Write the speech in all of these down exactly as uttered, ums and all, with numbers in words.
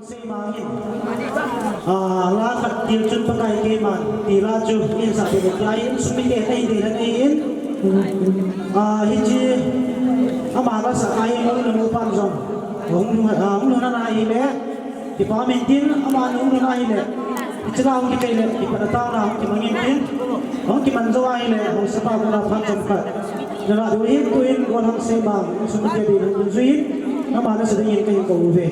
Seimang in, ah, la khat til chun Pakai keiman, ti la chu in sa te lai in sumite nei de la nei in, ah, hiche ama la sa ai mo na mo pan jong, hung, ah, hung na na hi le, ti pa min tin ama ni hung na hi le, ti la hung ki kai le, ti pa ta na hung ki mangin tin, hung ki man jo ai le, hung sa pa ko na pan jong khat. Nana ding in tuin Golhang Seimang, sumite ding in tuin, ama na sa ding in kahin kou ve.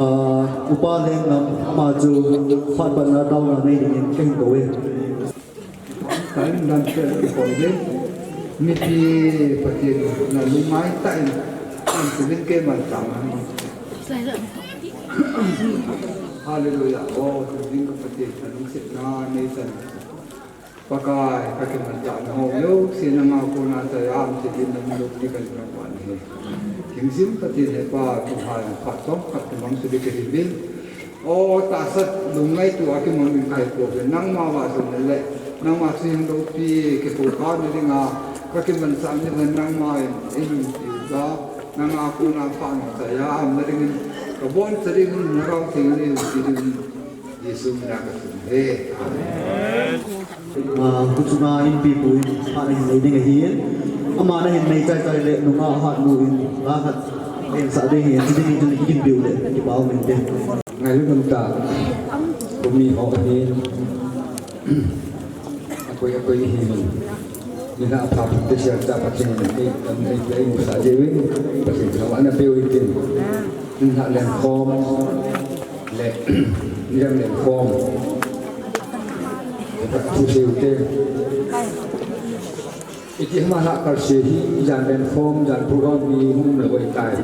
Ah, Upa Lengnam, ama chu phat patna taona nei dingin kahin kou e. Kahin dan che ko le. Mipi Pathen na lungngai tah in, an tu vin keiman chang. Hallelujah. O, tun ding ka Pathen, ka lungsetna nei chan. Pakai, ka kimanchahna ho jouse nanga kona chai a um thei din na min loupi ka nung wan ahi. Hing jing Pathen he pa, tu ha jong phat chomkhat kimang chu ding ka hi uvin. O, tahsa lungngaito a kimang ding ka hi pouve. Nangma vahchoina le nangma thu hing loupi, kikhokhomna dinga ka kimanchah ni uvin, nangma in ei nunpi uva, nanga kona phat nung chai a umna dingin ka boncha dingin Lhagao Theng in ei nunpi dingin Jesu mina ka thum e. Amen. Ah, kuchunga inpipu in phat ahin nei ding ahin. Ama nahin nei chai chai le nunga hatnu in la khat einsah ding ahin, chi ding in chun ikinpiu le kipah um inte. Ngailut um tah. Kumi ho ahin. Akoi, akoi ahin. Nilhah pha pha te sia cha Pathen in ei, ei, ei, eimusah jeh uvin. Pathen thangvahna peu hitin. Nilhah lenkhom le, nilhah lenkhom. Thusei ute. Iti hama lhah kalse hi, jan lenkhom, jan program hi hung um lou ahitai.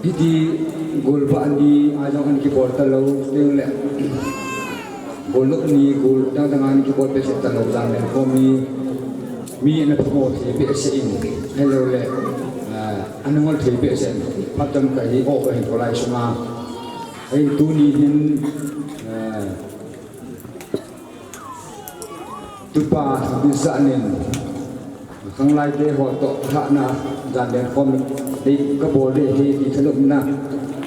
Hiti golvah ni a jong ana kibol talou, teng le gollop ni gol dang dang a ana kibol behseh talou, jan lenkhom ni mi ana phamo thei behseh in, ahilou le, ah, ana ngol thei behseh in, phat chomkhat hi o ka hin kholai sunga. Ahin tuni hin, ah, Tupa Thangpinsah nin, khanglai te ho toh lhahna, jan lenkhom dei kabol ding ahi ti thanopna,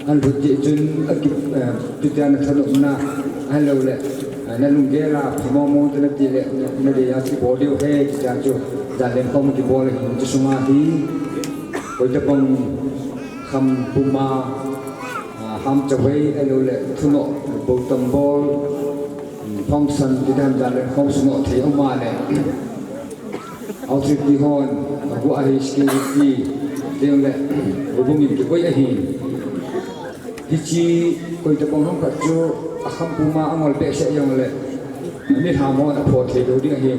ahin lhut jeh chun aki, eh, chutia na thanopna, ahilou le, eh, na lunggel a phamo mo te nati le, na, nadei a kibol diu ahi, chutia chu jan lenkhom kibol ahi, chu sunga hi, koitobang kham puma, ah, ham chavei, ahilou le, thunoh, bou tambol, Function ti dan dan le function thei um a le. Authority hon, agu ahi security, teng le, houbung in kikoi ahi. Hiche, koitobang ham khat chu, akham puma angol behseh jong le, mi lham hon aphoh thei lou ding ahi.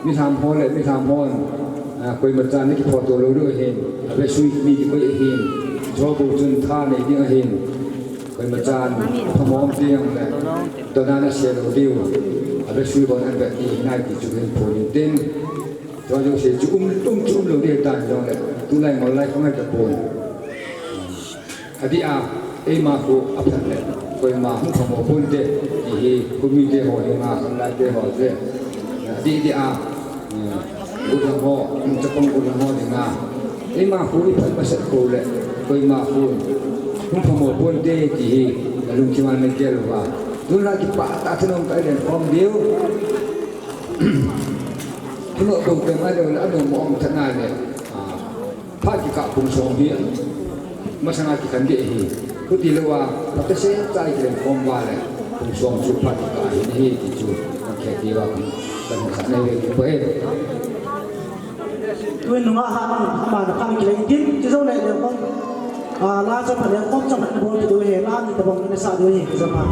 Mi lham ho le, mi lham hon, ah, koima chan ana kiphoh to lou diu ahin, avesui mi kikoi ahin, chubou chun tha nei ding ahin, koima chan, phamo um teng le, dona ana se lou diu, avesui hon ana vet ding ahi ti chu hin phon in tin, chua jouse chu um, um chu um lou ding ahitan jong le, tulai ngol lai khangai tapon. Adeh a, eima khu aphat le, koima hung phamo ponte, ti hi, khomite ho dinga, khanglai te ho te. Adeh deh a, eh, gulang ho, chapang gulang ho dinga. Eima khu iphat masat pou le, koima khu hung phamo ponte, ti hi, lungthim a nagel uva. Tulai kipah tah a thanom tah a lenkhom diu. Thunoh bou teng ahilou le, anom mo um tah a le, ah, Phat kikah pung som hi, masanga kikhen ding ahi. Chuti louva, phat tah seh tah a kilen khom uva le, pung som chu phat kikah ahi, ahi ti chu, kan khet diuva, kan, kan hetsah nei uve ti poi. Tun nunga hat, ama na phat kilei tin, ti jou le le khom. Ah, la chapang le khom chapang bol diu ahi, la ni tabang ni sa diu ahi, chapang.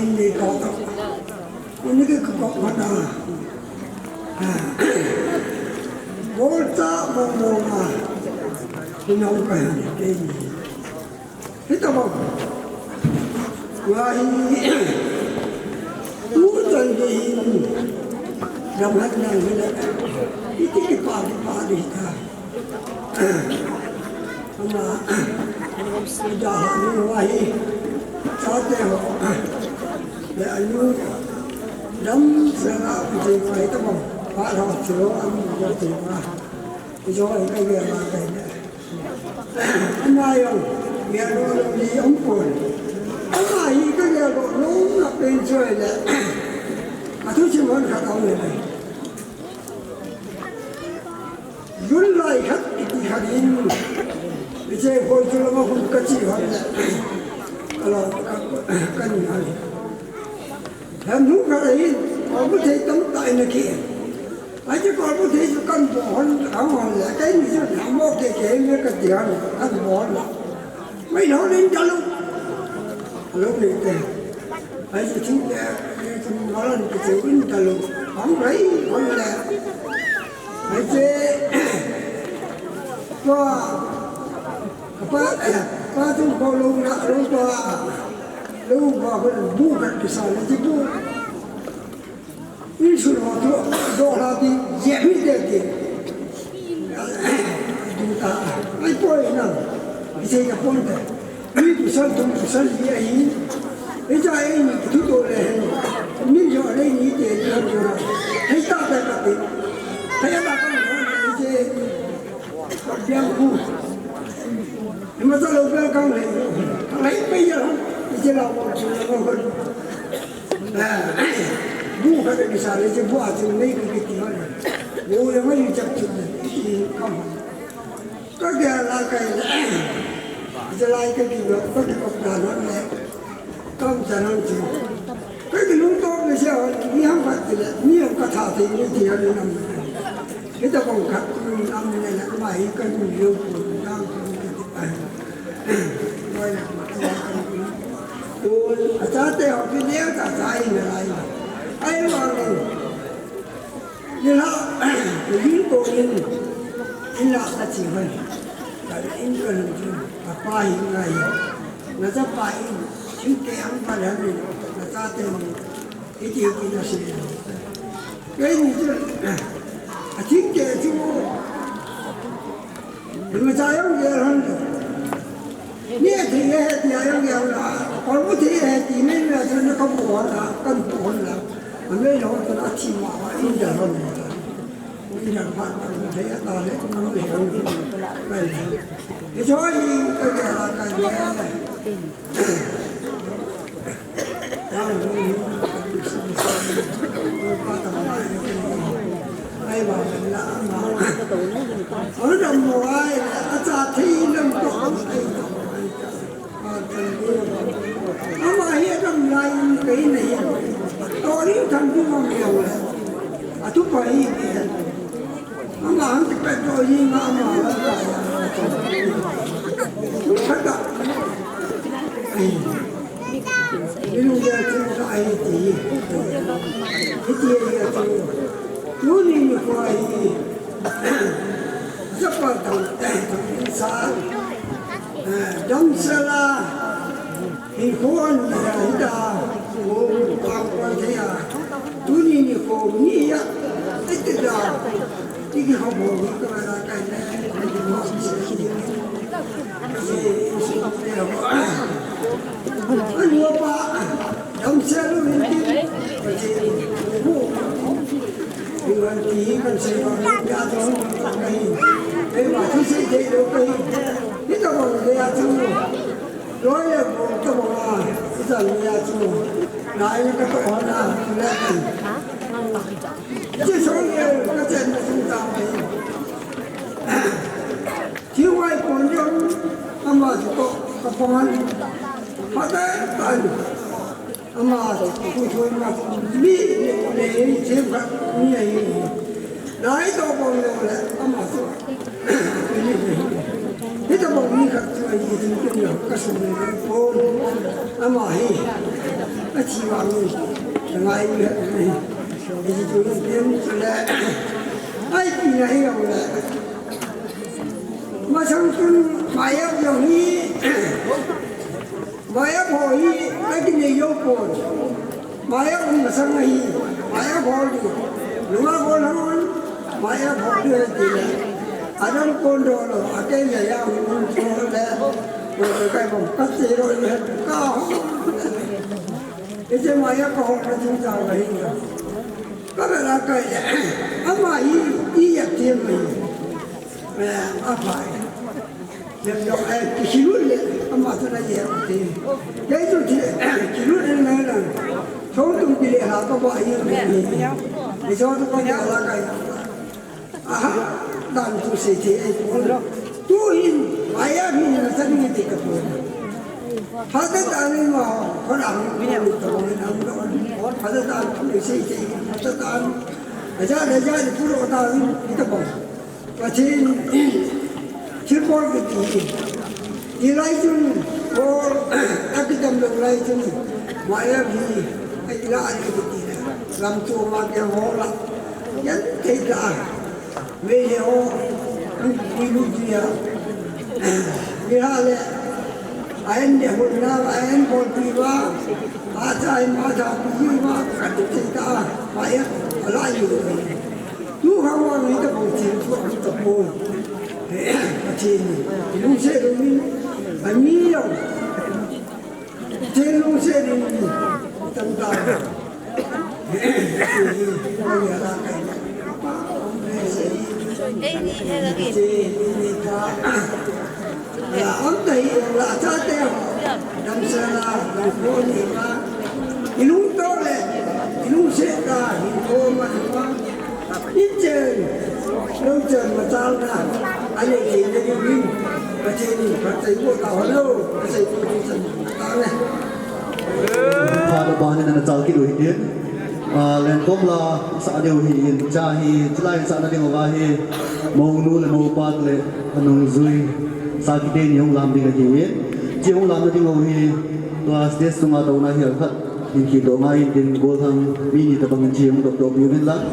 Ni ko to. Ni ke ko ko na. Bolta mo mo ma. Ni no ka ni ke ni. Hita mo. Wa hi. Mu tan ke hi. Dam hat na ni la. Iti ki pa ki pa di ta. Ama, ida ha ni wa hi, chate ho, le anu, dam sela ku te wa hi tamo, pa lo chilo am ku te wa, jo hi ka ge ma ka ne. Ama yo, ge lo lo ni am ko. Ama hi ka ge lo lo na pen jo le. Atu chi mon ka ta le. Yun lai khat, iti khat in. Iche hoi chu lama hun ka chi hoi le. Ala, ka, ka ni hoi. Hem nu ka in, ko bu thei tam ta in ki. Ai che ko bu thei chu kan bo hon, ang hon le, kai ni chu na mo ke ke me ka ti hon, kan bo hon la. Mai lo nin ta lu. Lo ni te. Ai, ti, eh, eh, ti malan ti, ti in ta lo. Ang rai, ang le. Ai, ti, pa, pa, eh, pa tu ko lo na, lo pa, lo pa ko bu ka ti sa le ti bu. Insun ho tu, do la ti, ye mi de ti. Du ta, ai poi na, i sei ka pon te. Ni tu san tu tu san ni ai. E ja e ni tu to le he. Ni jo le ni te ni jo. He ta ta ka ti. He ta ka ni je. Biang ku. Ni ma ta lo biang kang le. Lai pe ya. Ni je la ko chu la ko. Bu ka ke sa le je bu a chu nei ka ke ti ha le. Bu ya ma ni chak chu le. Ti kam. Ka ke la kai le. Je lai ka ki lo ka ki ko da lo le. Kam sa lo chu. Ka ki lu to le se ha ni ham ka ti le. Ni ham ka tha ti ni ti ha le nam. Hita kong khat, um, am ne la, ma hi kan um yo, um, dang, um, um, um, loi la, ma, ma, um, um. Tun, a chate ho, pi leo ta, ta in la, in la. Ai, wa, um, ni la, ni ko in, in la, ta chi hoi. Ta in ko in, ta pa in la in. Na ta pa in, in ke ang pa la ni, na chate ho. Iti, iti na si. Kei ni chu, a thing ke chu. Ni ma cha yong ke han. Ni a thing he ti a yong ke han. Kol bu thi he ti nei na chu na ka bu han la, kan bu han la. An nei lo chu a thi ma wa in da han. In da pa pa thei a ta le, na le han. Pai le. Ni chu ni ka ke la ka le. Ama hi adam lai in kei nei. Tori tham bu ma mi le. Atu pa hi ke. Ama hang ti pet to yi ma ama la ka ya. Kata. Ai. Ni lu ya ti ka ai ti. Ti ti ya ti. Lu ni ni ko ai. Sa pa ta ta sa. Dam sa la. Hinkho a ni a hita, ko, ko, ko, thei a. Tuni nikho ni a, iti da. Tiki ho bo, ko la kai ne. Ani pa, dam se lu ni. Ko, ko, ko, ko, ko, Loi le bol to bol a, i jan le a chu. Nai le ka to hon a, le kan. Chi so le ka chen na sung ta mai. Chi wai pon jong, ama chu to ka pon. Pa ta ta. Ama, ku thoi ma, mi, ne, ne, che ba, mi ai. Dai to bom le, ama so. Tabang mi khat chu ahi, tin kin lo, ka sum le ka pon. Ama hi, athi vang in, ka ngai le, ahi. Ahi chu kin chu le, ai pi na hi lo le. Masang chun, maya lo hi, maya pho hi, ka kinei yo pon. Maya um masang ahi, maya bol di. Nunga bol hon, maya bol di ti le. Adam kon do lo, ate ya ya um ko le. Ko ko kai bom, ka ti ro le, ka ho. Ite maya ka ho na jing ja ahi. Ka la kai le. Ama hi, i ya ti mai. Eh, apa. Lem jong, eh, kilut le, ama chu na ye te. Kei chu ti, kilut le na na. Chong tum ti le ha ka ba ye ni. Ni chong tum ka la kai. Aha, dan tu se te, eh, tu hin, maya hin na sa ni te ka tu. Ha ta ta ni ma, ho na ni ta ni na. Ha ta ta tu se te, ha ta ta. Aja, aja ni pu ro ta ni ta ba. Pathen, thilbol kiti hi. Hilai chun, bol, akidam lou lai chun, maya hi, ai la ani kiti. Lam chu ma ke ho la. Yan te ta. Mei le ho, an pi lu ji ya. Ni ha le, ayan de ho na, ayan bol pi wa. Acha ai ma cha pi wa, ka te ta. Maya, la yu. Tu hawang hi ta bang chin tu ang ta po. Chin. Lungset ding. Ami lo. Chin lungset ding. Tam ta. Ei, ni he lagi. La am ta hi la cha te ho. Damsel a, damsel ni ma. I lungto le, i lungset a, hinkho ma ni ma. Ichen, lungchen ma chang na. Ani ni ni ni ni. Pathen in phatthei boh tahen. Pathen in phatthei boh tahen. Phat abana chal kit u hite. Ah, lenkom la sa deu hi in cha hi, chulai sa na ding uva hi, mounu le moupa le anungjui sakhi teni hung lam ding ahi in. Chi hung lam na ding u hi, tua stage sunga touna hi khat in kidoh ngai in tin golhang mi ni tabang in chi hung doh doh piu vin lang.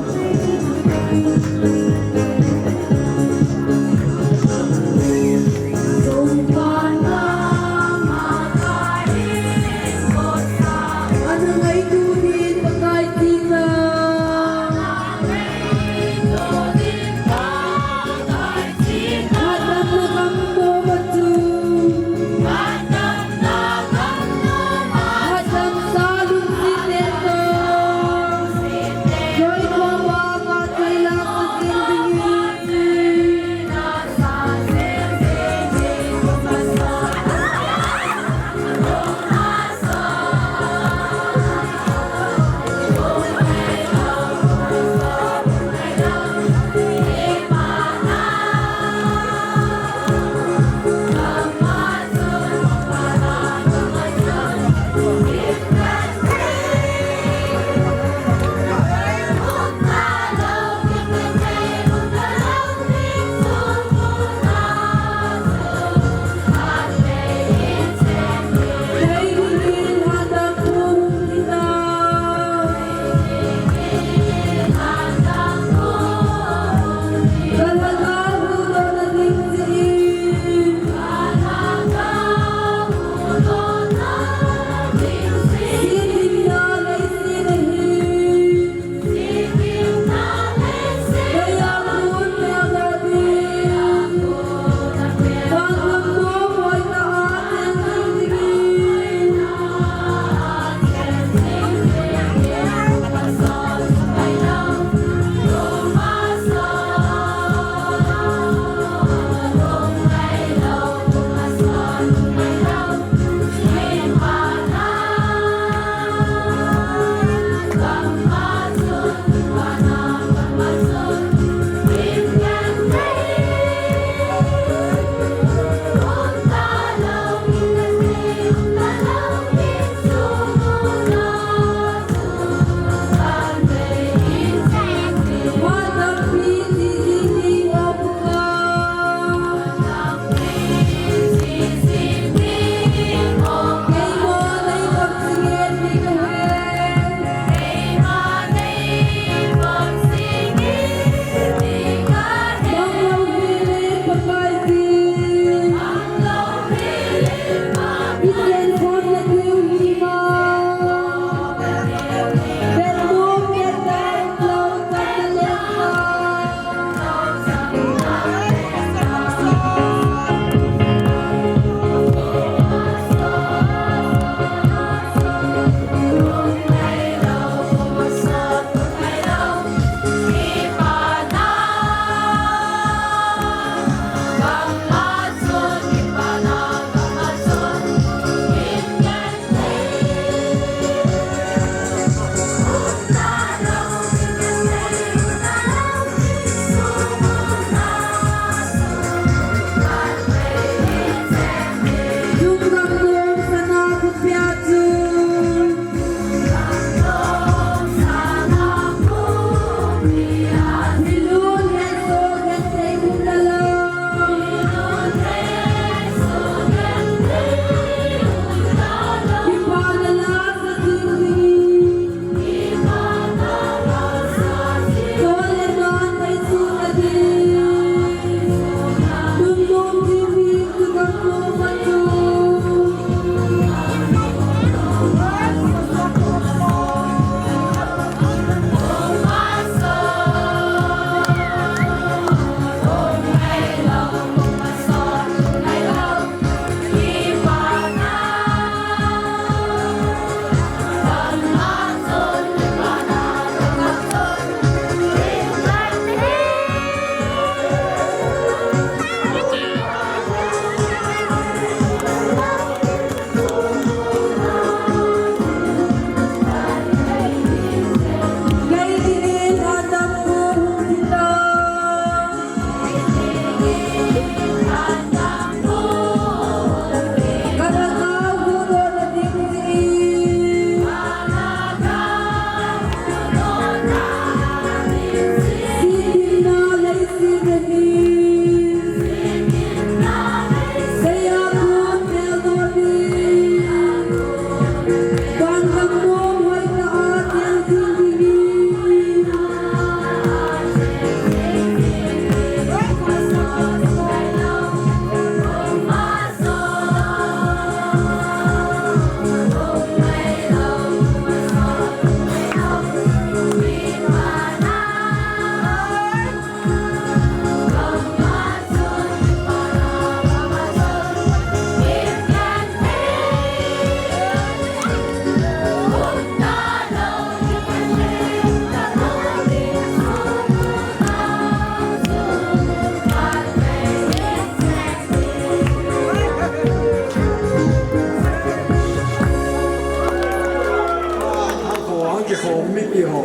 Kikhom mipi ho.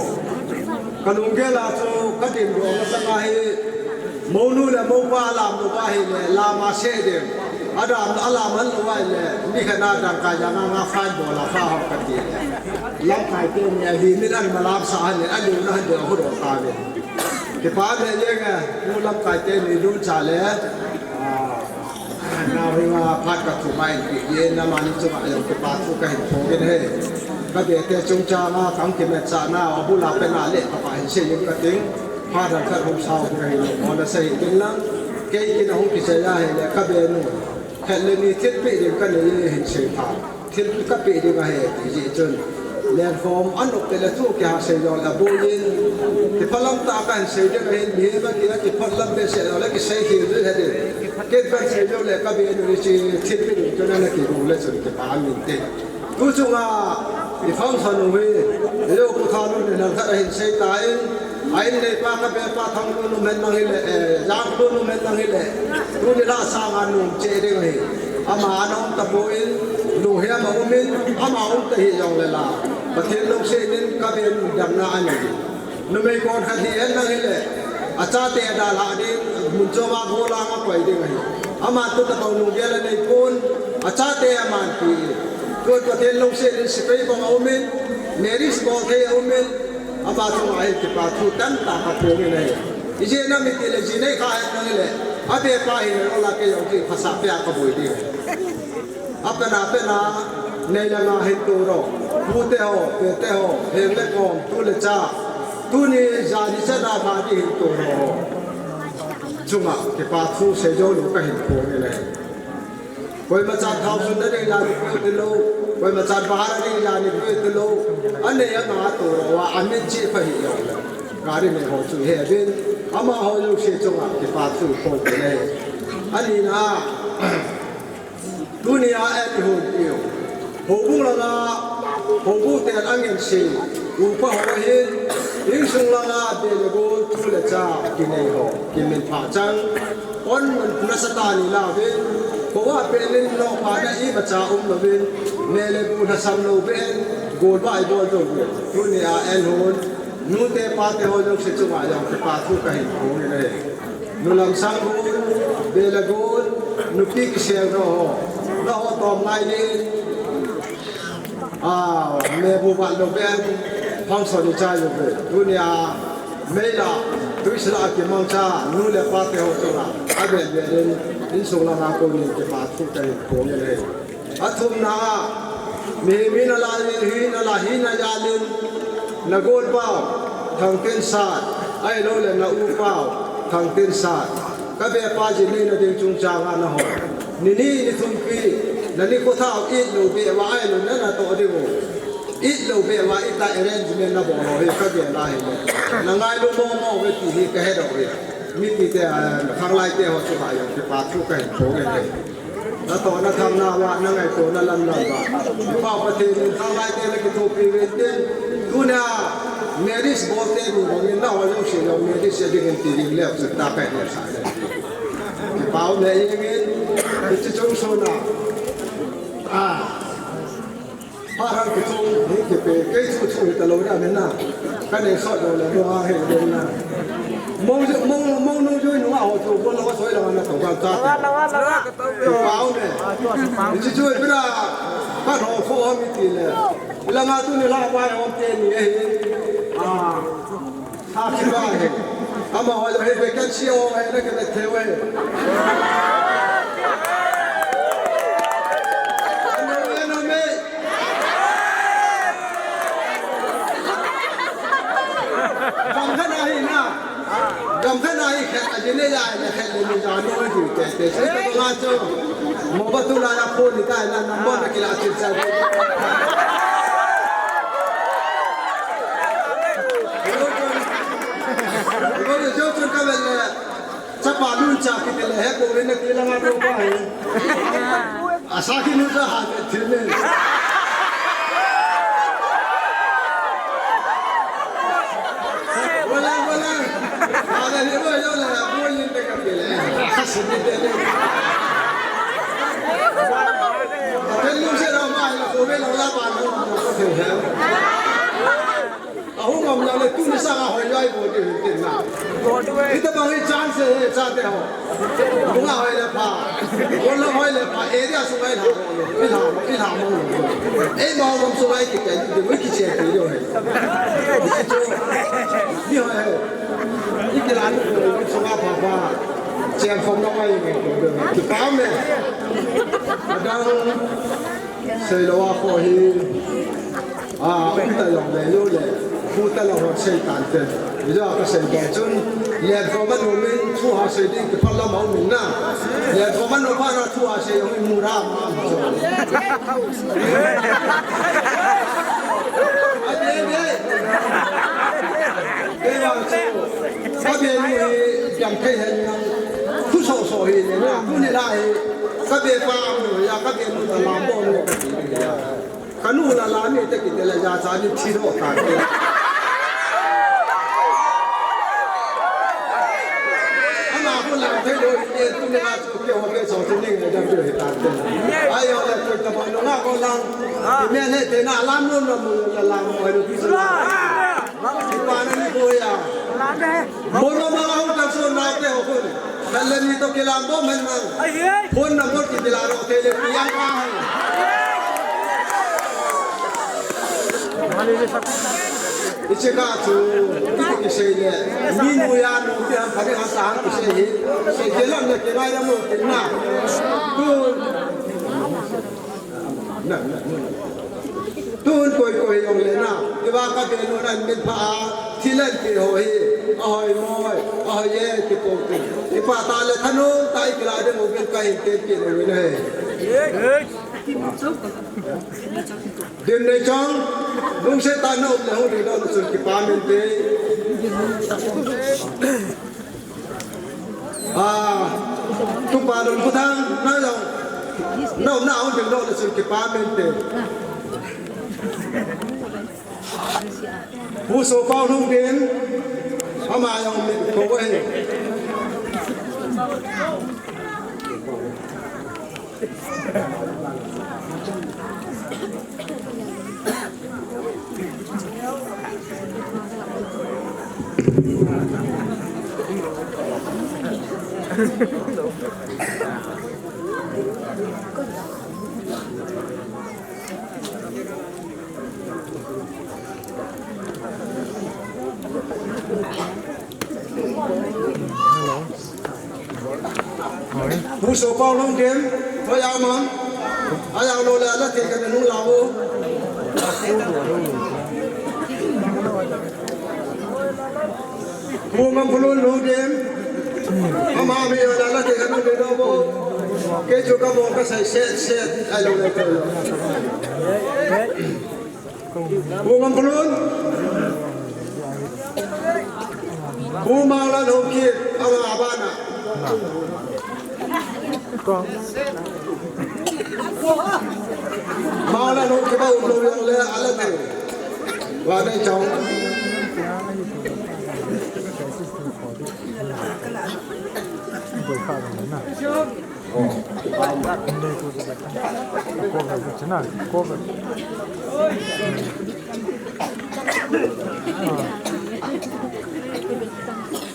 Ka lunggel a chu ka dindoh masang a hi, mounu le moupa alam lou va ahile, lam a seh ding. Adam, alam hon lou va ahile, mi khat na dangka jang a nga fine bol a pha ho kati le. Lamkai teni ahi, min an malam sah hon le, aliu na hon ding a khu doh ta ve. Kipa me jeng e, nu Lamkai teni dun cha le. Ah. Nau hi nga phat ka thum a in pi in, amani chunga jong kipa thu ka hin phong in ahi. Ka bete chungchang a ka hung kimat chah na, abul a pen a le ka pa hin sei in ka ting. Phat dang khat hung sao ka hin lo, mo na sei in lang. Kei kin a hung kisei a hile ka be nu. Khat le ni thilpeh ding ka nei e hin sei pha. Thil ka peh ding ahi, ti jeh chun. Lenkhom an up te le thu kiha sei jong le abul in. Kiphalam tah a ka hin sei ding ahin, mihem a kila kiphotlam behseh jong le kisei khel ding ahi ding. Ken kan sei jong le ka be nu hiche thilpeh ding chun ana kigo le chun kipa amin te. Tu chunga i function u hi, i lo pu tha lu ni nang khat ahin sei ta in, A in neipa ka bepa Thanglun um hen lang hile, eh, Janglun um hen lang hile. Tuni lhah sanga nom cheh ding ahi. Ama ana um tapon, lunghem a um in, ama um ta hih jongle la. Pathen lungset in ka be nu damna anei. Numei kon khat hi hen lang hile. Achate adalhah ding, mun chom a gollhang a koi ding ahi. Ama tu tapou lunggel anei pon, achate aman pi. Tun Pathen lungset in sepai bang a um in, marriage bol thei a um in, Ama chunga hin kipa thu tamtah ka phong in ahi. Ijeh inem itile ji nei kha hen lang hile, abepa hile, ola kei jong chu phasah peh a ka boi ding. Apen a pen a, nei le gou hin toh ro. Pute ho, pete ho, heng le kom, tu le cha. Tuni jani chan a ma di hin toh ro. Chunga kipa thu sei jou lou ka hin phong in ahi. Koima chan thao sunna ding jani peh tilou, koima chan bahar a ding jani peh tilou, anei a nga toh ro a, amin chi pha hi jong le. Gari nei ho chu he bin, amaho jouse chunga kipa thu phong in ahi. Ani na, tuni a e ti hon piu. Houbung langa, houbung ten angen si, upa ho hin, insung langa be le gol, tu le cha, kinei ho, kimin pha chang. On mun nasatah ni la uvin, kowa pelin longpa na imacha um louvin, me le bu lhasam lou uvin, golvah ibol jou uvin. Tuni a en hon, nute pate ho jouse chunga jong kipa thu ka hin phong in ahi. Nu lamsang gol, be le gol, nupi kisel nao ho, nao ho tom ngai din. Ah, me bu ba lo ben, function ni chai lo ben. Tuni a, mei la, tuisa la kimang cha, nu le pate ho chunga, abel bel in, insung langa koni kipa thu ka hin phong in ahi. Athumna a, mi, mi na la, hi na la, hi na ja lin, na golpa u, Thangtensat, ahilou le na upa u, Thangtensat. Ka bepa ji neina ding chungchang a na ho. Ni ni ni thum pi, na nikho thao it lou beh uva ahilou na natoh ding u. It lou beh uva itah arrangement na bol u hi ka gel a hile. Na ngailu mong mong uve ti hi ka he doh uve. Mipite, eh, khanglai te ho chunga jong kipa thu ka hin phong in ahi. Natoh na tham nauva, na ngaito na lam nauva. Kipa Pathen in khanglai te na kithopi uvin tin. Tuna, marriage bol te ni bang in na ho jouse jong marriage a ding in ti ding le chu ta ka hin sa. Kipa um e jeng in, hiche chung sung a. Ah. Phat hung kichung, hung kipe, kei chu chu hita lou ding ahi na. Ka nei sot lou le, lou a hei lou na. Mong, mong, mong nung jui nung a ho chu, bon lou a soi lou na to ka ta. Kipa um e. Hiche chu pira, ka ho kho ho mi ti le. Ilanga tuni la vai hom te ni e. Ah. Happy birthday. Amaho jong hi vacancy ho hi na kivet thei uve. Ano, ano, me. Gam khat a hi na. Gam khat a hi khat a jin le ja le khat le ni ja no ju te te. Sai ka nga chu. Mo ba tu la ya phone ni ta na number na kila chu cha. Ibo le jo chun ka vel le. Chapa lun cha kiti le he ko le na ti la nga ko pa he. Asa ki nu cha ha te thil ne. Wala, wala. Ada ni bo yo la bo yin te ka ti le. Asa ni te le. Te lu se la ma la ko ve la la ba lo ko te he. Le tuni sanga hoi lai bo di hin tin na. Hita bang hi chance he chate ho. Bunga hoi le pha. Golla hoi le pha. Area sunga i la. I la. I la mo. Ei mo gam sunga i ki kai di mo ki che ti yo he. Ni hoi he. I ki la ni sunga pha pha. Che khom na mai ni. Ki pa me. Adang. Sei lo a ko hi. A, um ta jong le, lu le, pu ta lo ho sei tan te. Ija ka sei ta chun, le ko ma nu min thu ha sei ding ki pha la ma um na. Le ko ma nu pha na thu ha sei jong i mu ra ma. A de de. De ma chu. Ka be nu hi jam thei hen na. Khu so so hi ne na. Khu ni la hi. Ka be pa mu ya ka be nu ta la bo nu. Ka nu la la ni te ki te la ja cha ni thi ro ta te. Ama ko la te lo ni tu ni la chu ke ho ke so chu ni ngai da ke he ta te. Ai yo le ko ta ba no nga ko la. Me ne te na la mu no mu la la mu ai ru ti sa la. Ki pa na ni ko ya. Mo no ma la u ta so na te ho ko. Kal le ni to kilam bom hen mang. Phone number ki dila ro te le pi yang ka hang. Ichi ka chu, iti ki sei le. Ni nu ya nu pi ham phani ham sa ham ki sei hi. Sei ke lam le ke ngai lam lo tin na. Tu. Tun koi koi jong le na, i va ka be nu nan min pha a, thi len pi ho hi, a hoi moi, a hoi ye, ki po tu. I pa ta le thanu, ta i kila de mo bin ka hin te ki le win he. Din nei chong, lung se ta no le ho de do sun ki pa min te. A, tupa lun kutang, na jong, na, na, hung ding doh le sun kipa mente. Pu Sopau lung ding, ama jong mi ko he. Pu Sopau lung ding, hoi a man. Ai a lo le, a la thei ka nu la o. Pu Ngam Phulun lung ding. Ama mi a la la thei ka nu ding lo o. Ke chu ka bo ka sai set set. Ai lo le ka lo. Pu Ngam Phulun. Pu Manglan Haokip, anga abana. Manglan Haokip a um lou jong le a la thei. Wa nei chong.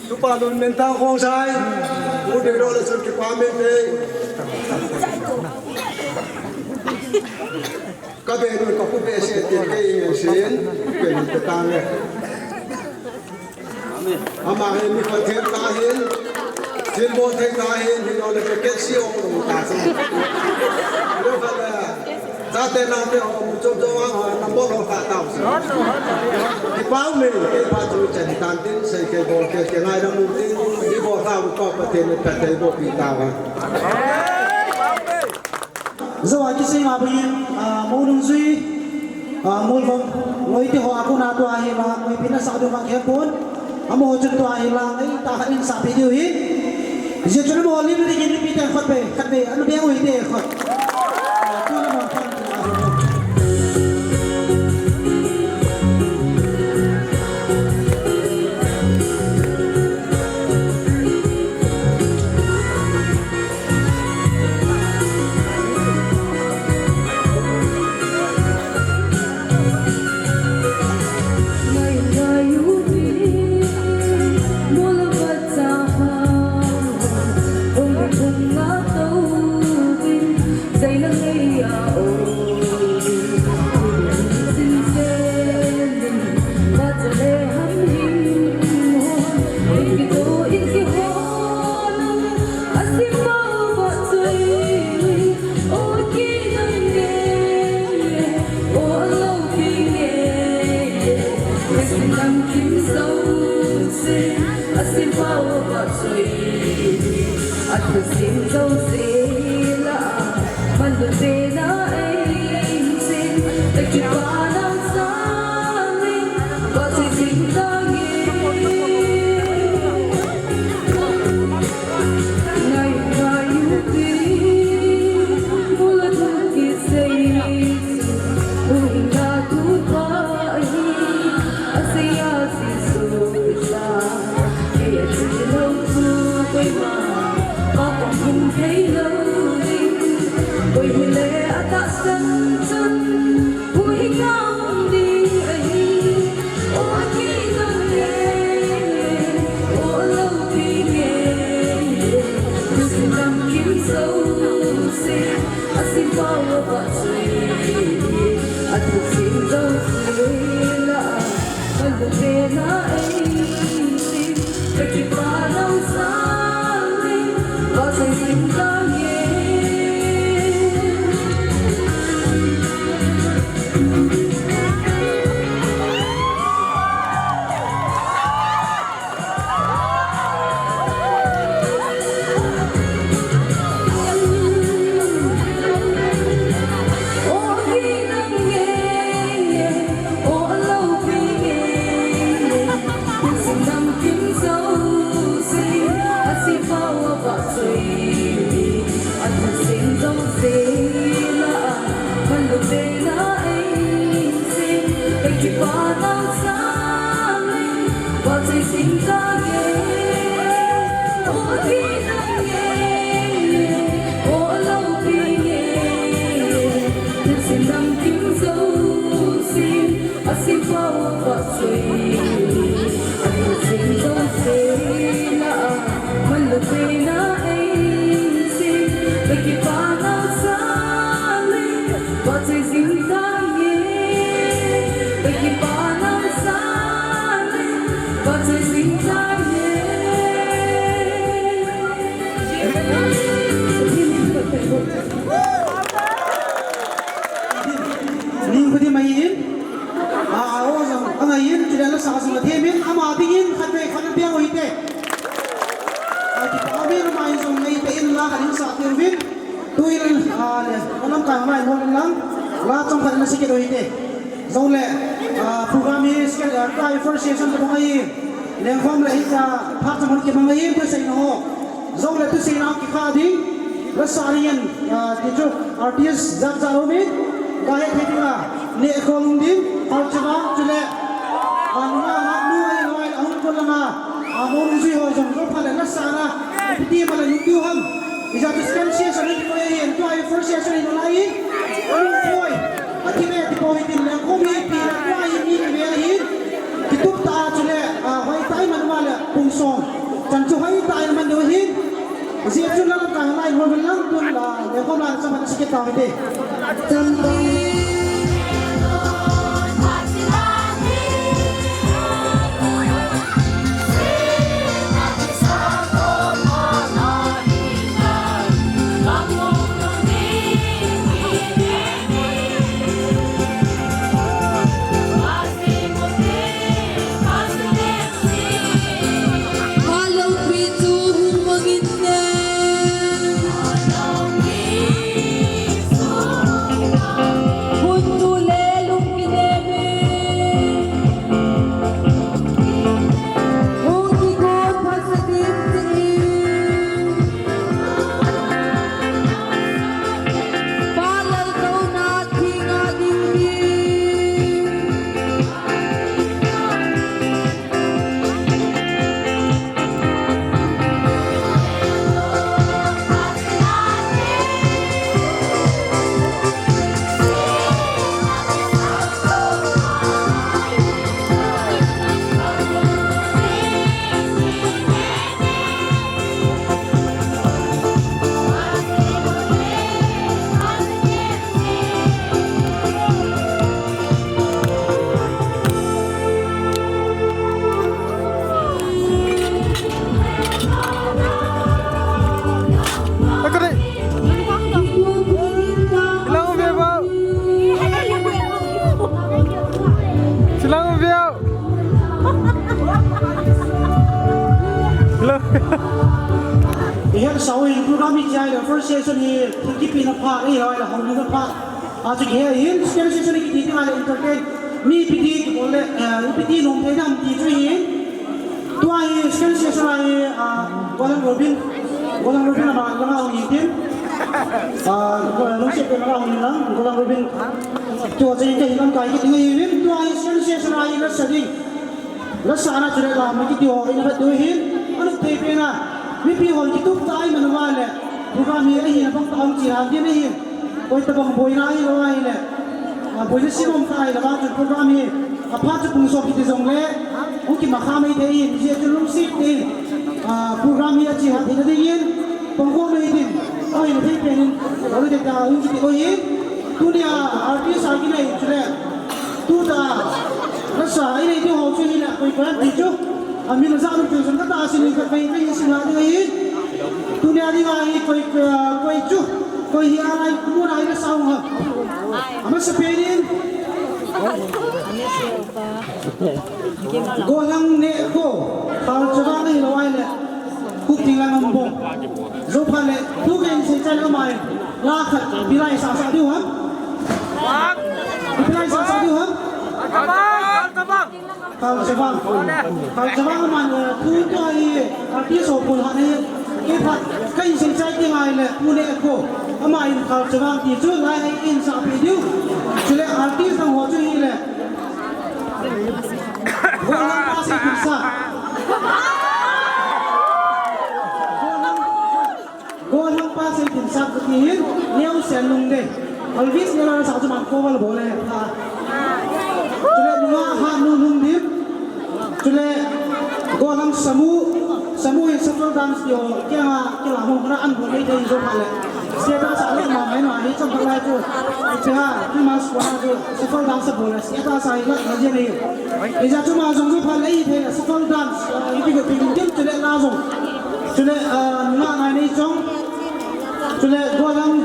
Tupa lun men ta khong sai. U de ro le sun kipa men te. Ka be nun ka pu be se te ke in sen. Ke nun te ta le. Ama hi mi Pathen ta hin, thil bol thei ta hin, hilou le ke si ong ong ta chu. Lo khat le, chate naote ho mu chom chom ang ho, na bol ho kha tau chu. Kipah me, kei pa chu chan tan tin, sei kei bol kei, kei ngai na mu tin, i bol ta u ko Pathen ni Pathen bol pi ta va. Jou a kisei ma bangin, ah, Mounungjui, ah, Molvom, loi te ho a kona tua hi la, loi pina sa ding ma khe pon, amaho chun tua hi la, ngai ta khat in sa pi diu hi. Jeh chun amaho lim ri gin pi te khot pe, khat pe, an be ui te khot. Ah, tu na ma khan tu a hi. Namkim jouse, asim pao va choi, athusim jouse la, manlu tena eisin, takipa nau sangin, va choi jing tange. Ning khuti mai in, a, a, o jong, a ngai in, chule la sa jong a them in, ama ding in, khat vei khat na piang u hite. A, ti pa mi na mai jong nei te in la khat in sa te vin, tu in, a, le, o lam kai mai hol in lang, la chong khat na sikit u hite. Jong le, a, program hi, second, a, kai first session ta bang ai, lengkhom le hi ta, phat chang hon ki bang ai, tu sei na ho. Jong le tu sei na ki kha ding, la sa ri yan, a, ti chu, artist jat jat lo mi, ga he thei ding a, ne ko lung ding, hal chava, chule, a, nu a, nu a, nu a, a, hung ko la ma, a, mo lung jui ho jong, jong pha le la sa na, ti ma le lung diu ham. Ija tu second session ni ko ye, tu ai first session ni lai, ko. Ati ve, ati po hitin le, ko mi pi le, ko ai mi ve hin. Kitup ta chule, a, hoi tai man ma le, pung song. Chan chu hoi tai man do hin. Zi chu la ka lai ho lang tun la, le ko la sa ma sikit ta ve. Chan Hello. Ihet sau hin program hi chai le first session hi thil kipina pha, ahilou le hong na pha. Achu kihe hin second session hi kiti ti le entertain. Mi piti kibol le, eh, piti nom thei dam ti chu hin. Tua hi second session hi, ah, Golang Robin. Golang Robin ama langa hung hin tin. Ah, Golang Robin langa hung hin lang. Golang Robin. Tua chu hin ka hin lamkai kiti hi hin. Tua hi second session hi la sa ding. Lasa na chule la ma kiti ho ina ba tu hin, anu te pe na, mipi hon kitup ta ai manu va le, program hi ahi na bang ta hung chi han din ahi, koi ta bang boina ahi lo ahi le, a boina si bom ta ahi la bang chun program hi, a pha chu pung som kiti jong le, hung ki ma kha mai te hin, je chu lung si te hin, a program hi a chi ha thei na ding hin, pang ko mai din, ahi na thei pe hin, alu te ta hung kiti ko hin, tunia artist a ki nei chule, Tuta, lasa, inei diu ho chu hile, koi koi ti chu. Amin a ja nu chu jong kata sin ka kai kai sin ha ding ahi. Tunia dinga hi koi, koi, koi chu. Koi hi a lai ku na hi lasa hung ha. Amasapen in. Golang Nekho. Khalchavang ahi lo ahi le. Kuki lang ang bong. Zo pha le, tu ken sei chai lo mai. La khat, ipi lai sa sa diu ham? Ipi lai sa sa diu ham? Khalchavang. Khalchavang aman, eh, tu tu ai, artist ho pun ha nei. Kei phat, kei sei chai ti ngai le, Pu Nekho. Ama in Khalchavang ti chu lai ai in sa pi diu. Chule artist dang ho chu hile. Golang pa sei pin sa. Golang, Golang pa sei pin sa kati hin, Neo Sen Lungde. Alvis ne la sa chu man ko wal bole ha. Chule nunga ha nu lung dim. Chule Golang Samu, Samu in shuffle dance yo, kya ha, kila mo na an bole dei jo pha le. Status a le ma mai ma hi cham pha lai chu. Che ha, Christmas ko na chu, shuffle dance bole. Status a hi la, ma je nei. Ija chu ma jong ju pha lei thei la, shuffle dance, ah, ipi ko pi dim chule la jong. Chule, ah, nga ngai nei chong. Chule Golang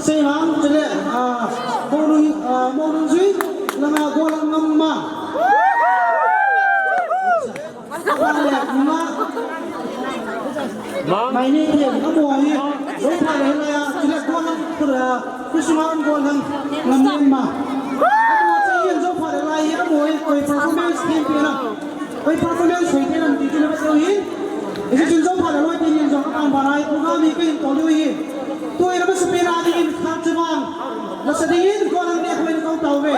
Seihang, chule, ah, Monu, ah, Monu Jui, langa Golang Ngamma. Chule, nga Mai ni thei, amo hi, zo pha le lai a, chule Golang, ah, Kusunga Golang, Ngamma. Amo chai hin zo pha le lai hi, amo hi, koi performance thei pi na. Koi performance thei pi na, ti chule ba zo hi. Isi chun zo pha le loi ti hin zo ka pang ba lai, program hi ka hin to lu hi. Tu hi na ba sa pi na ding in khat chu bang. Lasa ding in Golang Nekho in kong tao ve.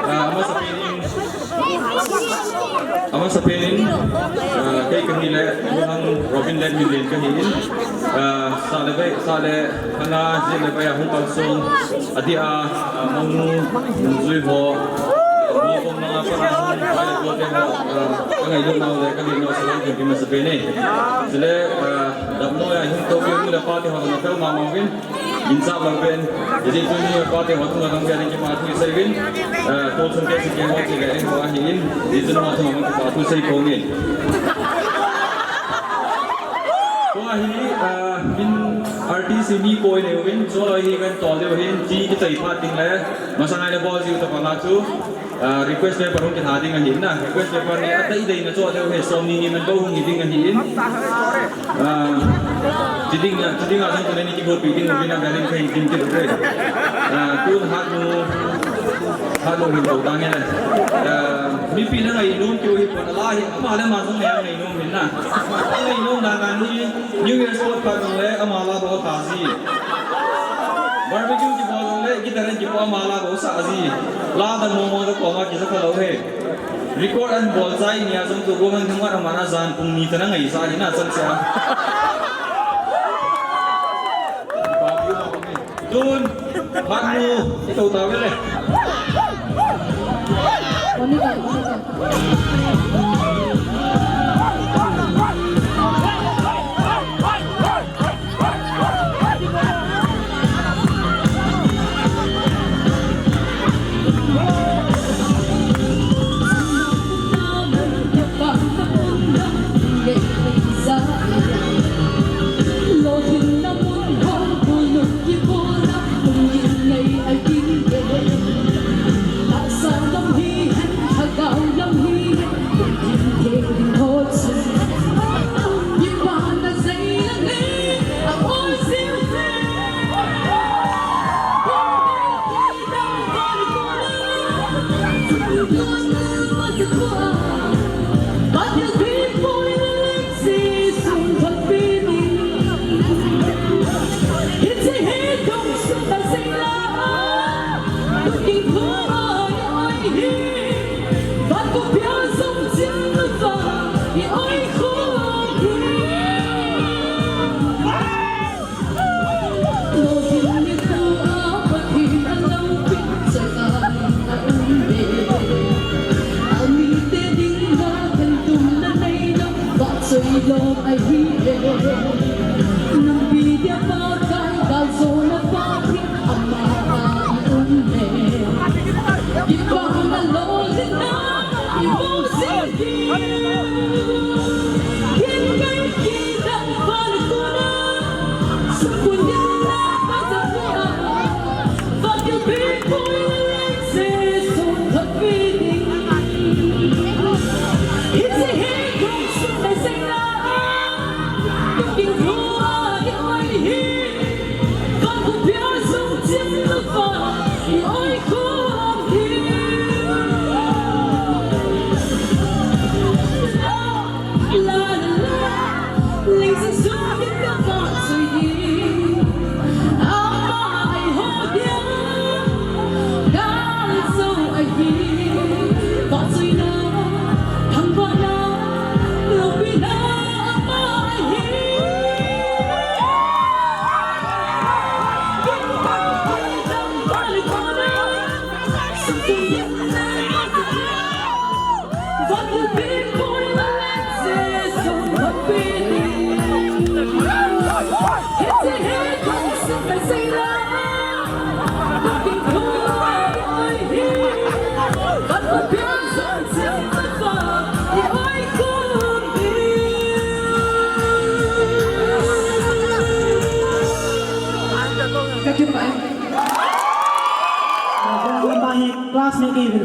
Amasapen in, amasapen in, ah, kei kahi le, Muhang Robin le Milen kahi in, ah, sa le bai, sa le hana, jin le bai a hung kalsong, adia, ah, mangnu, jui ho, mo kong manga para hung, bai le ko te ho, ah, ka ngailut nau le, ka ngailut nau sa lang, kei masapen in. Chule, ah, damno ya hung to, kei le pa te ho, na fel ma ma vin. Insa bang pen, jadi tu ni apa te waktu ngadang jadi kita tu saya bin, eh, tu sungke sike waktu jadi wah hin, jadi tu waktu ngadang kita tu saya kongin. Wah hi, eh, min artist ni koi ne win, so hi kan tol de hin, ji kita ipat ting le, masa ngai le bol ji uta pala tu. Ah, request paper hung kitha ding ahin na. Request paper ni atai dei na cho deu he som ni ni man bou hung hi ding ahin. Ah, chiding na, chiding a jong tuni ni kibol pi ding uvin a garin kei ding kibol re. Ah, tun hat nu, hat nu hin bou tang e na. Ah, mipi na ngainom kiu hi pon a la hi, ama le ama jong ngai ngainom hin na. Ngainom dan dan hi, New Year sport pa jong le, ama la bou ta ji. Barbecue kibol jong le, guitar kibol ama la bou sa ji. La da mo mo da ko ma kisa ka lou he. Record an bol chai nia jong tu go hang thang wan ama na jan pung ni ta na ngai sa hi na chan sia. Tun, hat nu, i to ta ve le.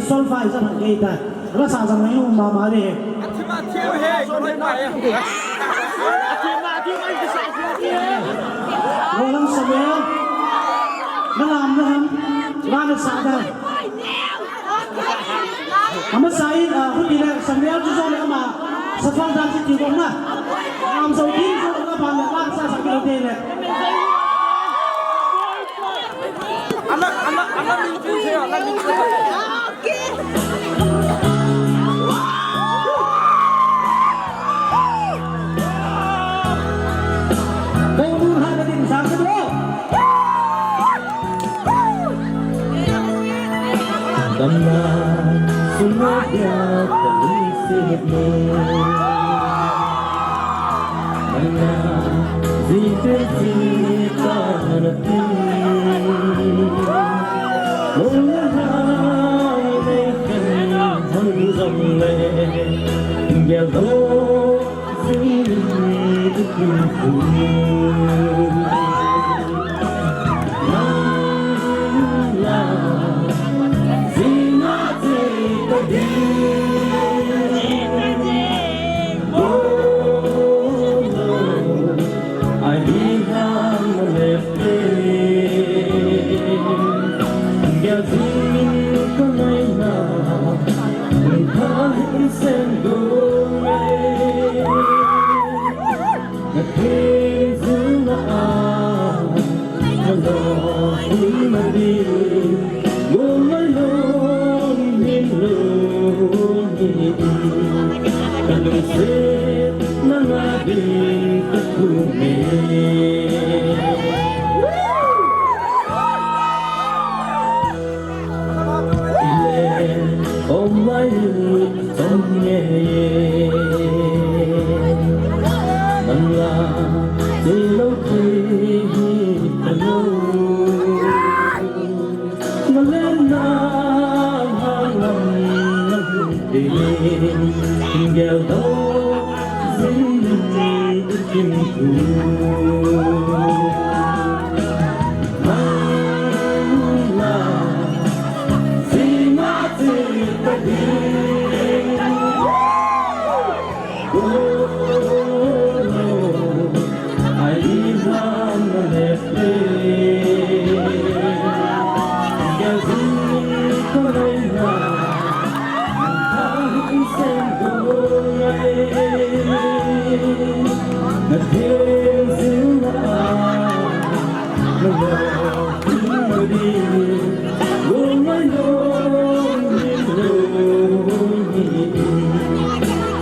Solfa i sa thang kei ta. Ala sa jang ngai nu mama de. Rolang Samuel. Na lam na ham. Ra na sa da. Ama sa in, ah, huti le Samuel chu jong le ama. Sa thang da chi ti ko na. Am so din so na ban le la sa sa ki lo de le. Ana, ana, ana min chu se, ana min chu. Tamna sunga dia kali se mo. Nana, zite zita nati. Mula hai nei kan hon zong le. Gel do zin tu tu. Nana, zina zita di. Ka lungset nanga ding ka thum e. Ile om lai om nge. Nang la se lo thei hi ka lo. Nalen na hang lam na hun tin, gel do zin u kin tu. Mang la, zin ma zin ta din.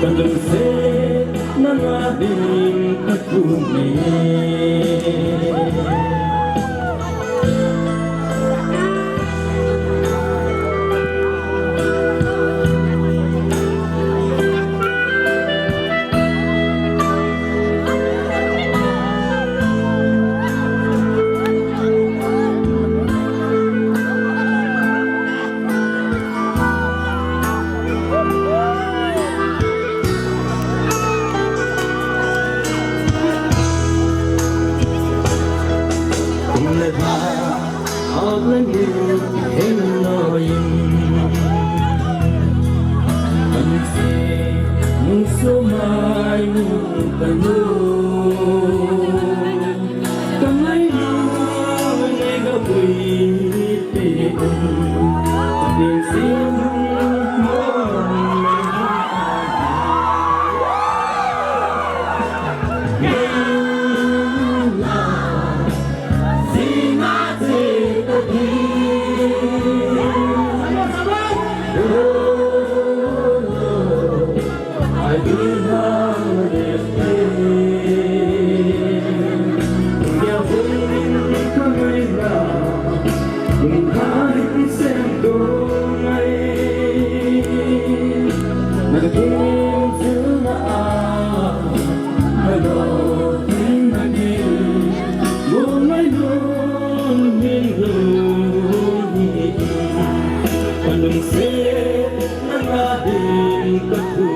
Ka lungset nanga ding ka thum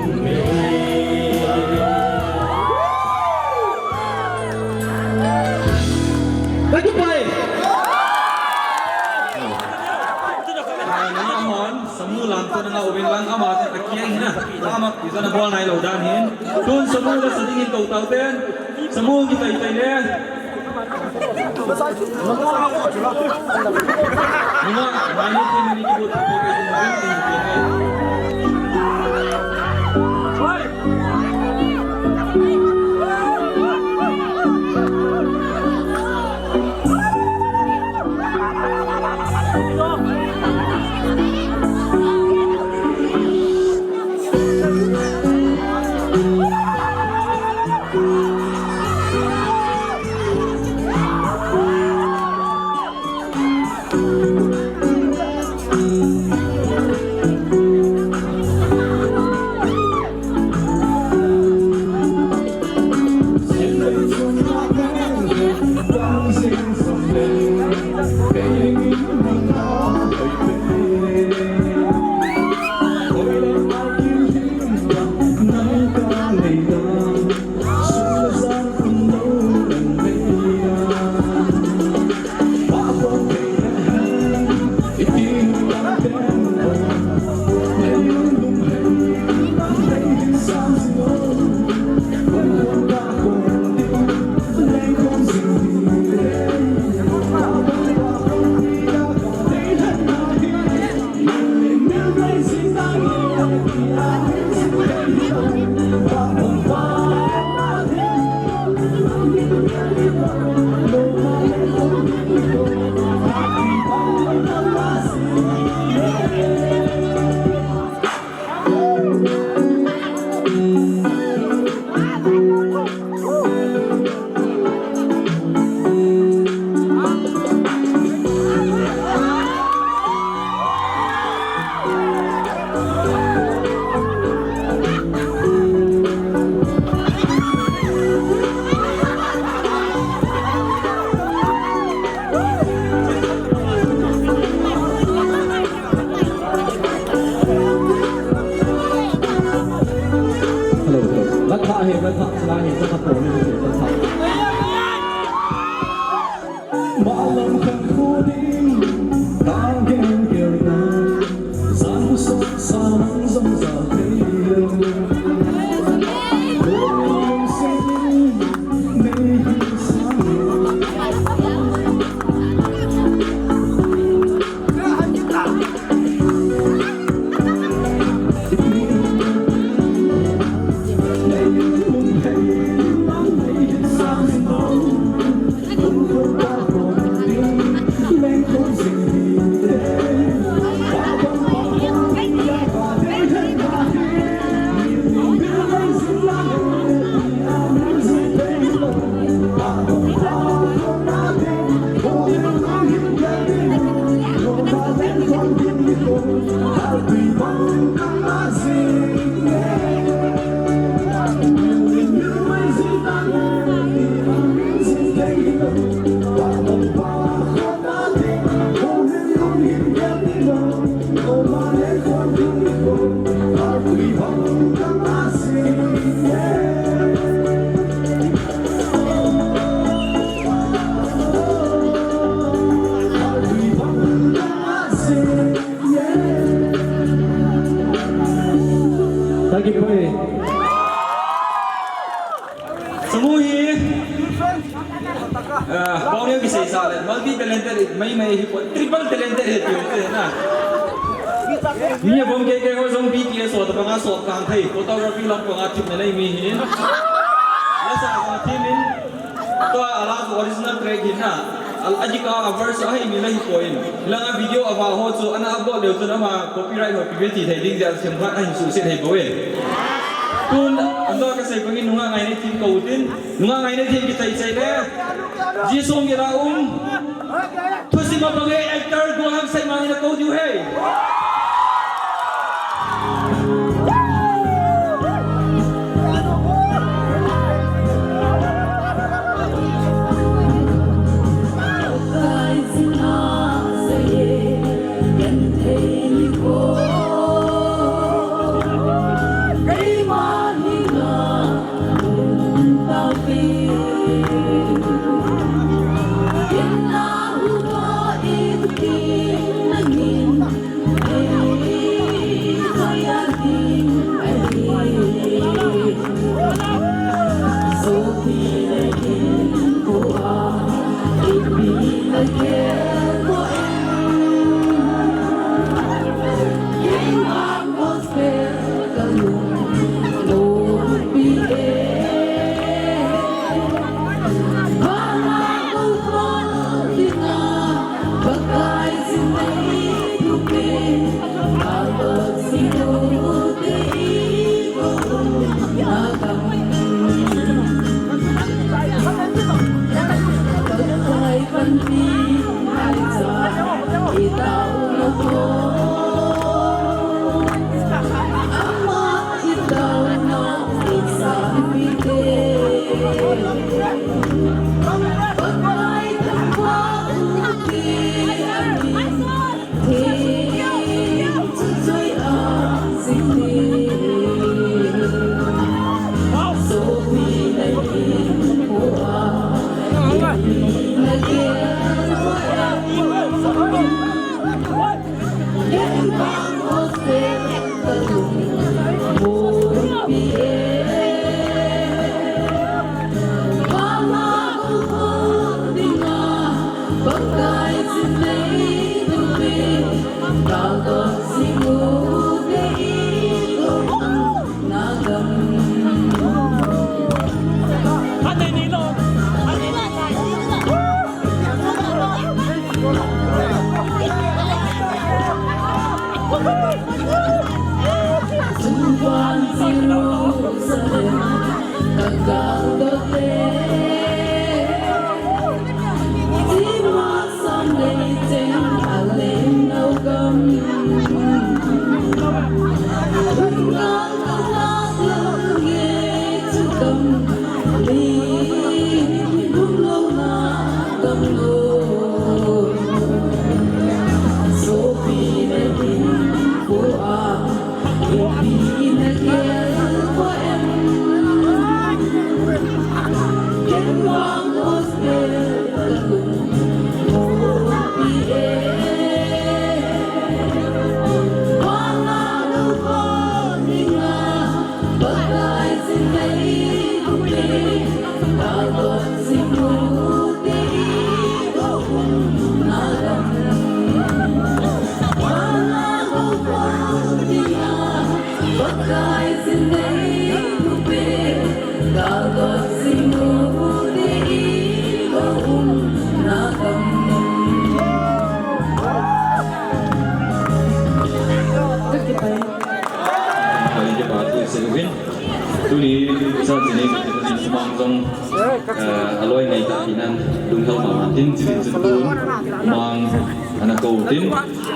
e. Lang ama te akiang hin a, ama pi jana bol nai lou dan hin. Tun Samu la sa ding in kou tau ten. Samu ki tai tai le. Nunga, ngai ni tin ni ki bot ko ke tin ni tin ni. Hello, hello. Latha he, latha, sila he, latha po ni, latha. Malam khan khu ding, tang gen gen na. Zan u sok sa mang zong za thei lo. Lo lung se ni, nei hi sa. Thank you, Pai. Samu hi, ah, Pauneo kisei sa le, multi talented, mai mai hi po, triple talented hi tiu te na. Mi a bom ke ke ho jong B T S ho ta banga so kang thei, photography lam banga thip na nei mi hi. Na sa sa thim in, to a la original track hi na. Al ajika a verse ahi mi la hi poi. Langa video ava ho chu ana upload leu chun ama copyright ho pi ve ti thei ding dia themkhat ahin suhset thei poi. Tun, ando ka sei bangin nunga ngai nei thim ko utin, nunga ngai nei thim kithei sei le. Ji song ila um. Thusim a bang e actor Goham Saimang ina ko diu he. Tuni sa chini umang jong, eh, aloi ngai ta hinan lunghel mama tin chini chun tun umang ana kou tin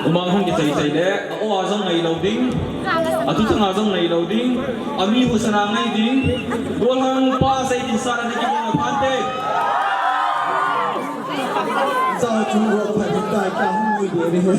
umang hung kichai chai le. O, a jong ngai lou ding. Atu chang a jong ngai lou ding. Ami hu sana ngai ding. Golhang pa sei din sa na ki na phante. Sa chu ro pa ni ta ka hu ni de ni.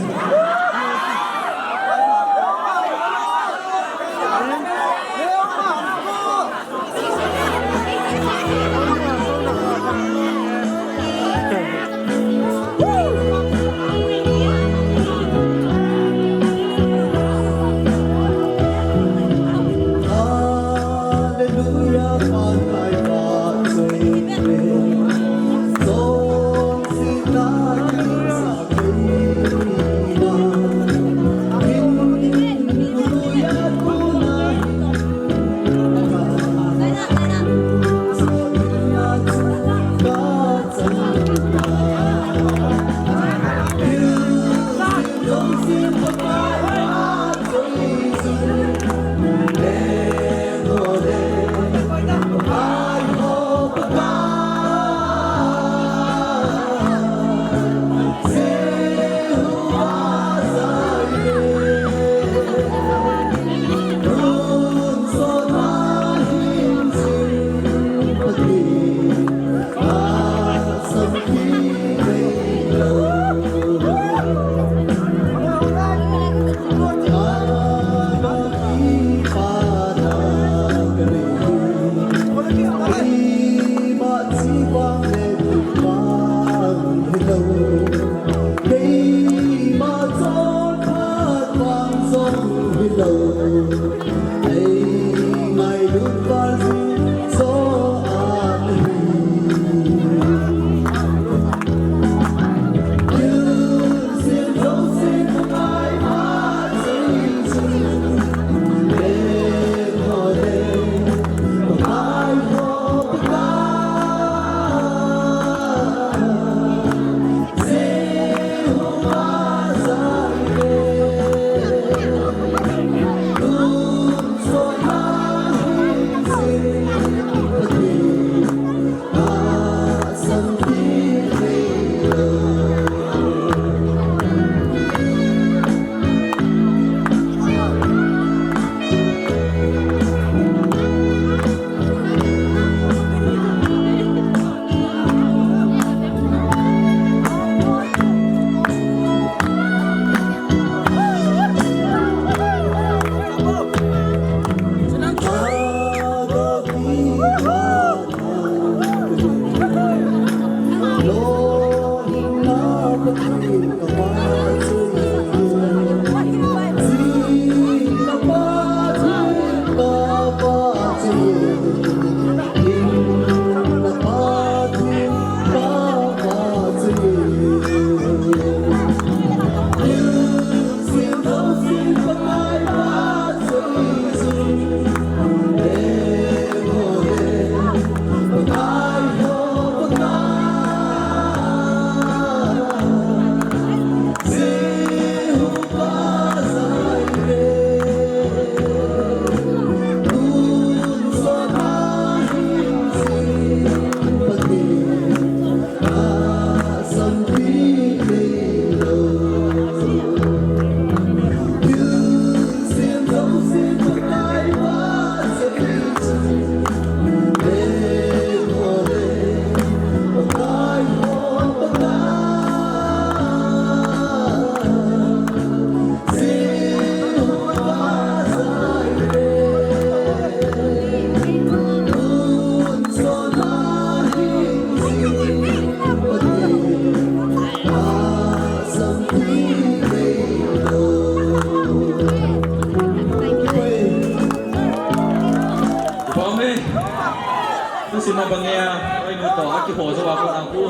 Sina bang ya, oi nu to, aki ho jo a ko na ku,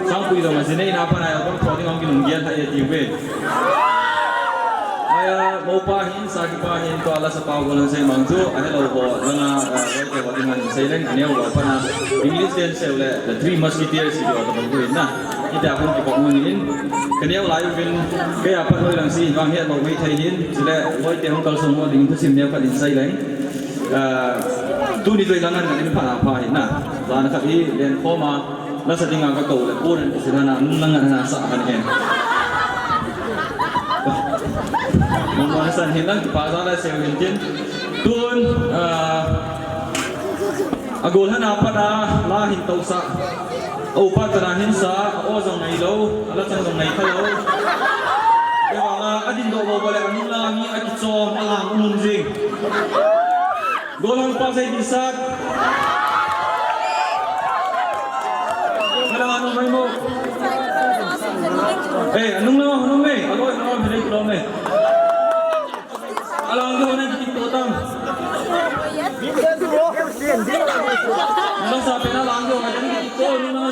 sang kui dong a jine na pa na ya bang to ding ang kinung gial ha ya ti ve. Aya, mo pa hin, sa ki pa hin, to ala sa pa ko lang sei mang chu, a hello ho, langa, eh, wai te ho ding han sei leng, a neo lo pa na, English den sei le, The Three Musketeers, si do ta bang ku hin na. Ita ko ki pa mun hin, ka neo lai u bin, ka ya pa noi lang si, wang he lo mai thai hin, si le, wai te hong kal song ho ding, thu sim neo ka din sei leng. Ah, tuni joi lang an in pha pha hi na. Jan khat hi len khom a, nasa ding a ka kou le, pon an kisin na, nung lang an na sa kan hen. Mama san hin lang kipa ja la seu hin tin. Tun, ah, a gol hana pat a, la hin to sa. O pa tana hin sa, o jong ngai lo, ala chang jong ngai kha lo. Ewa nga, a din do lo ba le, a nung lang a mi a kichom, a lang um jing. Golhang pa sei din sat. Kala anu mai mo. Eh, anung na, anung me. Alo, alo, me, alo, me. Alang jo na kitik to tam. Alang sa pena alang jo na kitik to, anung na.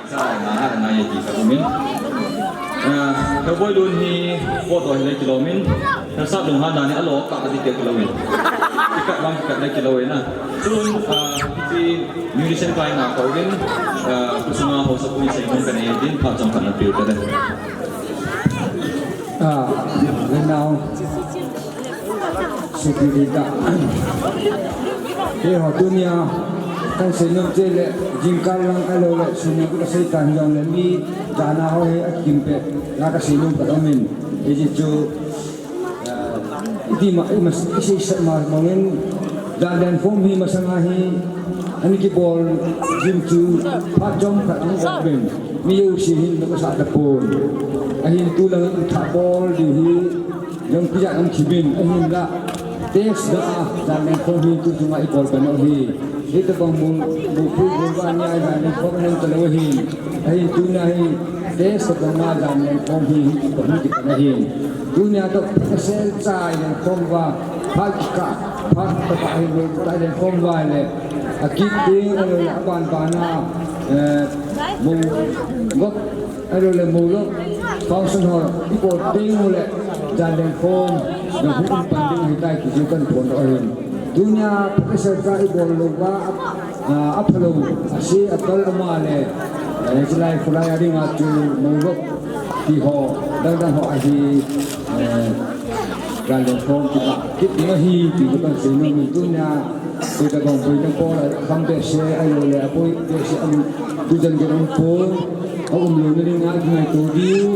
Sa na ha na ye ti ka umin. Ah, ka Boilun hi ko to hi le kilomin. Ka sa dung ha na ni alo ka adi te kilomin. Ka bang ka le kilomin na. Tun, ah, ti musician kai na ko din. Ah, kusunga ho sa pun sa yung ka ne din pa chang ka na piu ka de. Ah, now. Security ta. He ho tunia, kan seinom che le, jingkah lang ka lo le, sunia ka sei tan jong le mi, dana ho he a kim pe, la ka seinom ka lo min. E ji chu, eh, iti ma, i mas, i sei sa ma, ma ngen, dan dan form hi masanga hi, ani ki bol, jim chu, phat jom khat ang ok min. Mi yo si hin, no ka sa ta pon. Ahin tu lang, tha bol, di hi, Jong pia ang kibin, ahin la. Test da a, dan leng form hi tu chunga i bol ban u hi. Hita bang mu, mu pu mu ba nia dan leng form nang ta lo hi. Ahin tunia hi, test da bang ma dan leng form hi, hi pa hi ti pa na hi. Tunia to sel chai leng form ba, pha ki ka, pha ta pa hi mu ta leng form ba le. A ki ting a lo la ban ba na, eh, mu, gop, Ahilou le, Moulok function hall, i bol teng u le, jan leng form, na hu um pan ding ahi tai ti chu kan phon doh ahin. Tunia, professor ka i bol lou va, a, a phalou, a se, a kal ama le, eh, chilai khulai a ding a chu Moulok ti ho, dang dang ho ahi, eh, jan leng form ti ka, kit ding ahi, ti chu kan sei nom in tunia, Pui ta bang, pui ta bol, a kham behseh, ahilou le, a pui behseh, am, tu jan ke dong pon, a um lou na ding a, kingaito diu,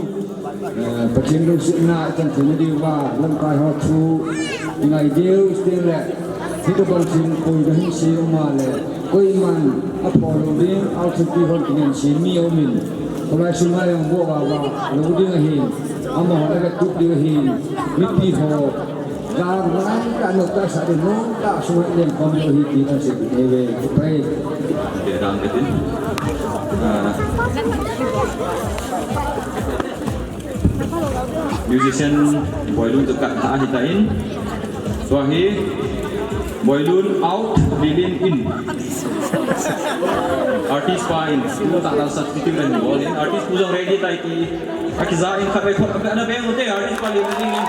eh, Pathen lungsetna, i chan theina diu va, lamkai ho thu, kingai diu, still le, hita bang chin, pui ta hin sei um a le, koiman, a pho lou ding, a u thu pi hon kingen sei mi a um in, kholai sunga jong bol va va, lou ding ahin, amaho la ka tup diu ahin, mipi ho, Dang ngai ta no ta sa de no ta su leng khom lo hi ti kan sei ve, pai. Te dang ke tin. Ah. Musician Boilun to kat ha hi ta in. Tua hi Boilun out, Lilin in. Artist pa in. Tu ta ta substitute ni bol in. Artist pu jong ready tai ti. Aki ja in khat bai khot, ana beng u te, artist pa Lilin in.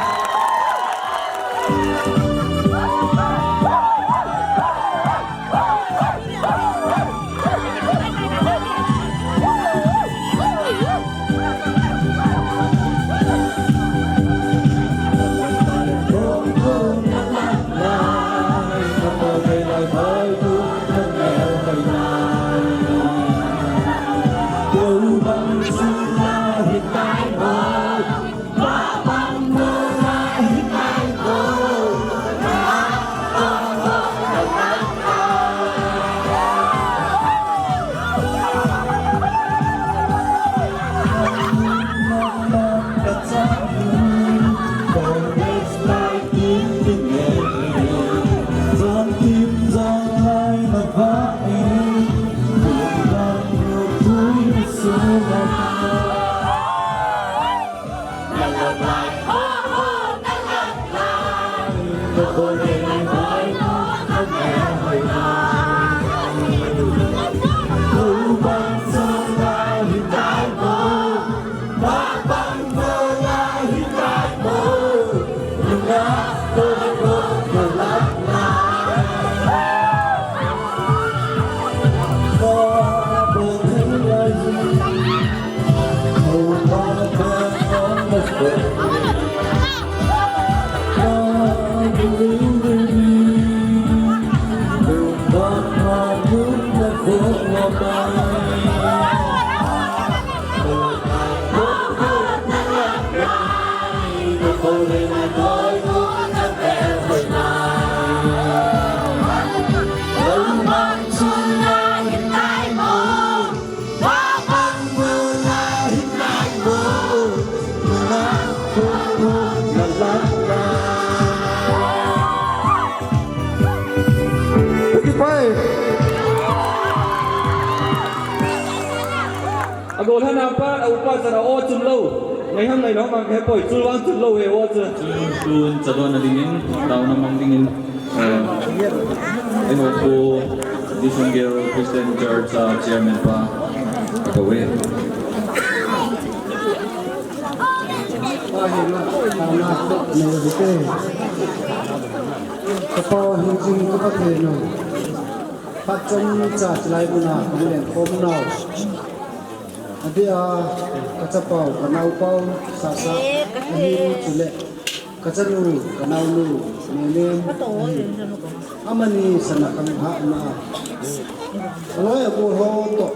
Agol hana pa, a upa chana o chun lo. Ngai ham ngai lo mang he poi, chul vang chun lo he o chun. Chun, chun, chadon na dingin, taona mang dingin. Eh, eno po, Dishon Girl Christian Church, ah, chairman pa. Ito eh. Kapa hinjing kapa theno. Patchan cha chilai muna, kamilen khom nau. Adia, kachapau, kanaopau, sasa, ahin chule. Kachanu, kanaonu, nenem, ahin. Amani sana kang ha na. Aloi abu ho to.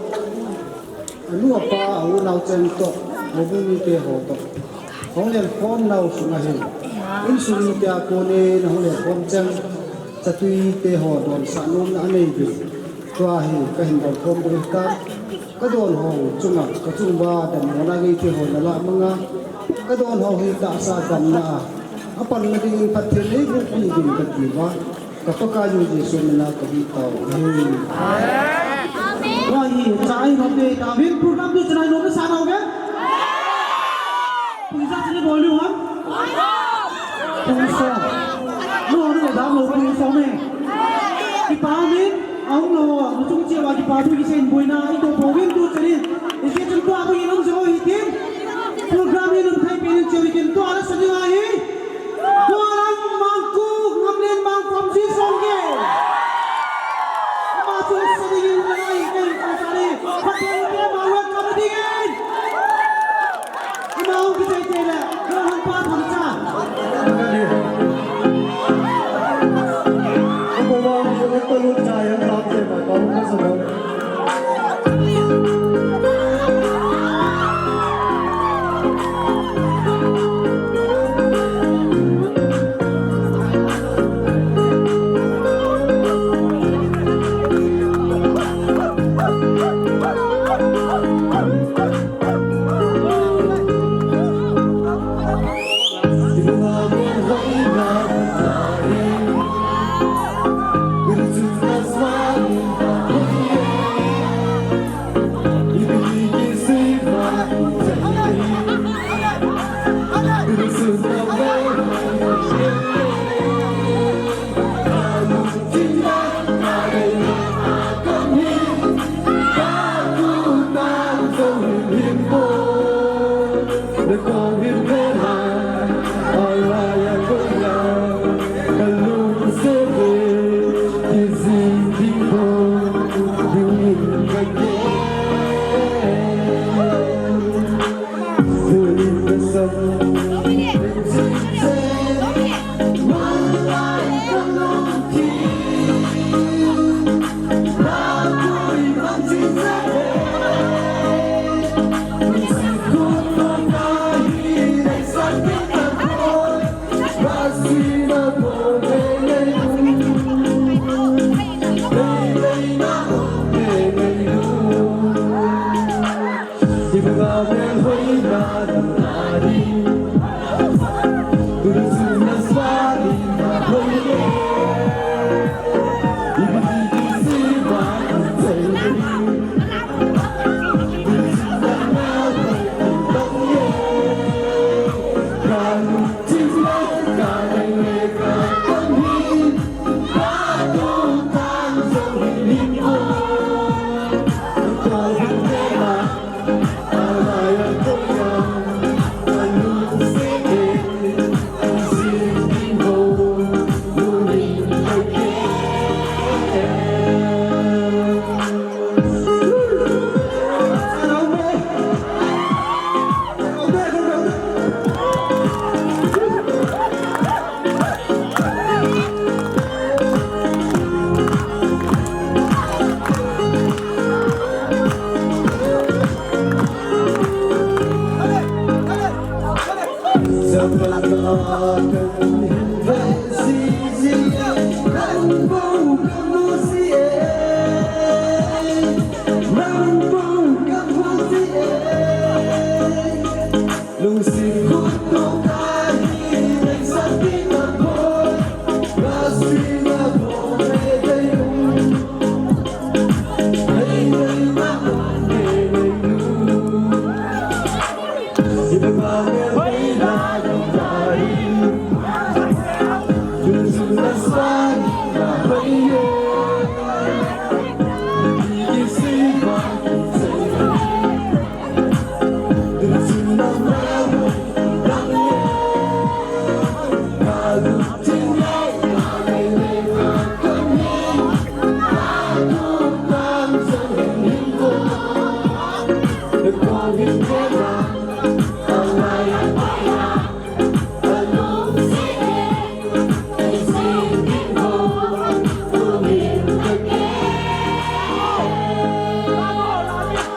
Anu apa, au nau chen to. Abu ni te ho to. Hong len khom nau sunga hin. Insung ni te a kone na hong len khom chen. Chatui te ho don sa nom na anei bi. Tua hi kahin don khom bi ta. Kadon ho chunga, kachung ba damna nagei te ho nala manga. Kadon ho hi tahsa damna a. Apan nading Pathen nei bu pi ding kati ba. Ka Pakai u Jesu mina kahi tau. Amen. Wa hi, chai no pe ta. Vin program tu chai no pe sa na ve. Pung sa chini bolu ha. Pung sa. No, no, da mo pung sa me. Kipa min. Aung lo, mutung che wa kipa tu kisen boina, ito po win tu chani. Isi chun tua bu inong jo hitin. Program inong thai penin che hitin tua la sani wa hi. Tua lang mangku, ngamlen mang pam si song ke. Ama tu sani yin la hi ke yin sani. Pakai ke ma wa ka dingin. Ima hung kichai chai le, lo hung pa thang cha. Ako ba, ako ba, ako ba,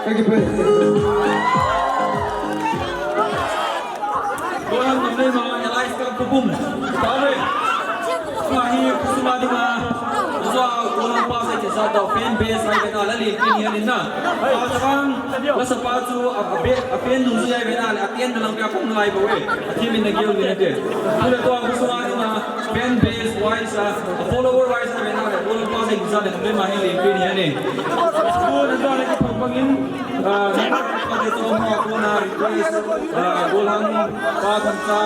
Thank you, please. Gohan Namlema, Elias Kangpupum. Pare. Mahi Kusuma Dima. Zua Gohan pa sa kisa ta fan base ai bena la li pin yan na. Pa sa bang la sa pa chu a, a be, a fan nu zui ai bena la a tian na lang ka kum lai ba we. A team in na gil ni te. Tule to Kusuma Dima. Fan base wise, ah, follower wise, ah, na, na, follower wise, exam, na, na, mahin le, pin, yan, eh. School, na, na, ki, pang, pang, in, ah, na, na, na, na, request, ah, Gohan, pa, than, sa,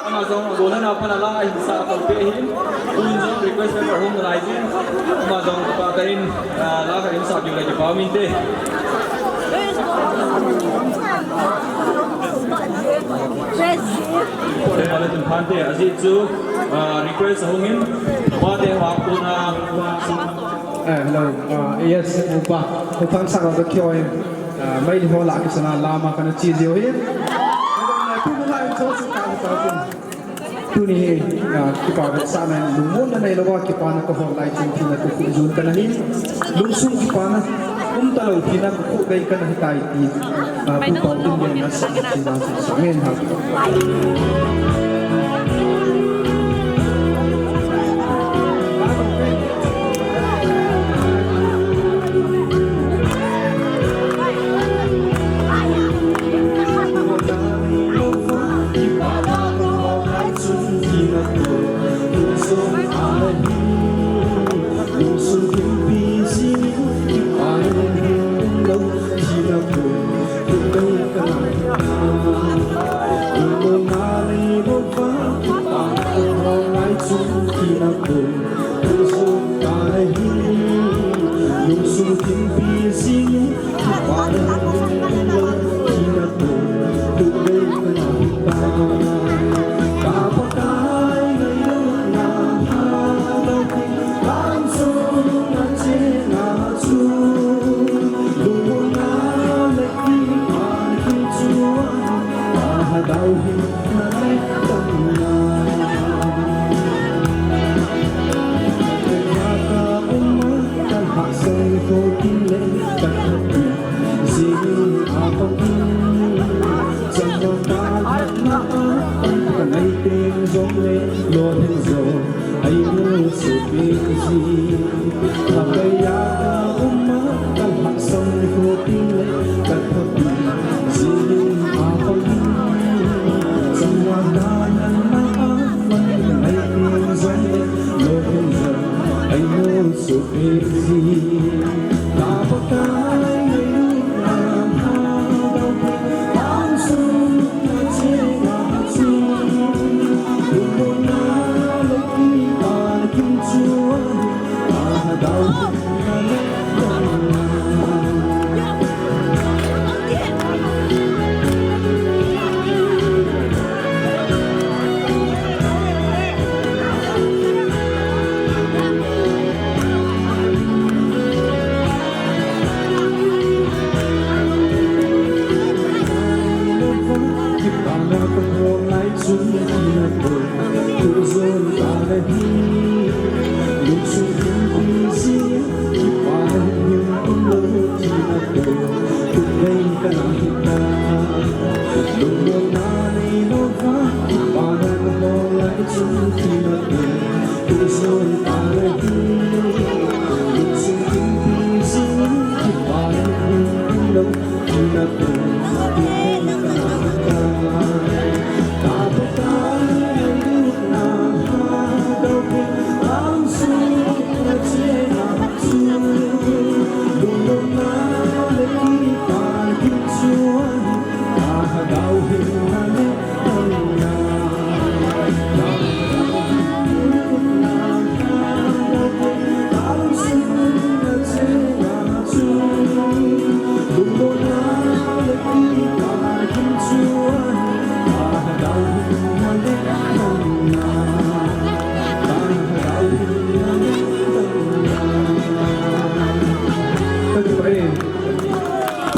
ama, zong, Gohan, na, pa, na, la, hin, sa, pa, pe, hin, un, zong, request, pa, home, na, la, hin, ama, zong, pa, ta, in, Ah, la ka in sa kiu la kipa min te. Te pale tun phan te, aji chu, ah, request hung in, pa te wa ko na. Eh, hello. Ah, yes, upa. Upa sa ka kyo in. Ah, mai ni ho la ki sana lama kana chi jiu hin. Tuni hi, ah, kipa vetsahna in lungmonna neilou a kipana kahol lai chun thina kakhuh jon kana hi. Lungsung kipana um talou thina kakhuh bei kana hitai ti, ah, pu pau tin den na sa thina sa sa ngen ha.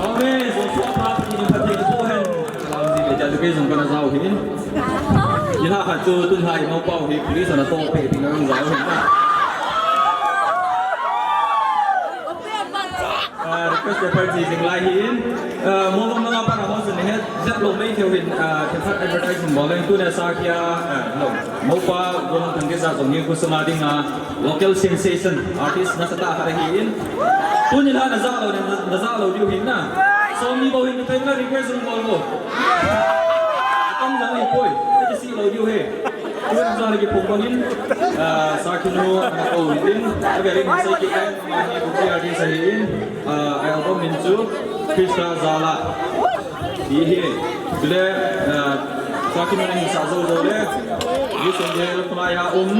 Amen. Jong suak pha, Pathen in phatthei boh hen. Lamji le cha tu kei jong kana jao hi. Ila khat chu tun hai mau pau hi police ana toh pe ding ana jao hi na. Ah, request paper chi jing lai hi in. Ah, mo bang na pa na mo sin he, jep lo mai theu hin, ah, thil khat advertising bol leng tun a sa kia, ah, no. Mopa Gollhang Thangketjat jong hi khosung a dinga local sensation artist nasatah khat ahi in. Tuni la na ja lou, na, na ja lou diu hin na. Som ni bou hin ka request jong bol bou. Tam jang hi poi. Ka si lou diu he. Tuni ja lou ki pong bang in. Ah, Sakinu, oh, in. Ka very much ki, ah, ni Kuki artist ahi in. Ah, album min chu Krista Jala. Hi hi. Chule, ah, Sakinu na hin sa jou jou le. Yu Song Jae, Luflai a um.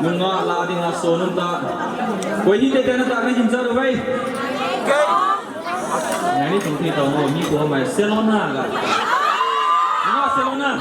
Nunga la dinga so nun ta. Koi hi te te na ta na hin sa ro vai. Ngai ni tung thi tong o, ni ko mai Selona la. Nunga Selona.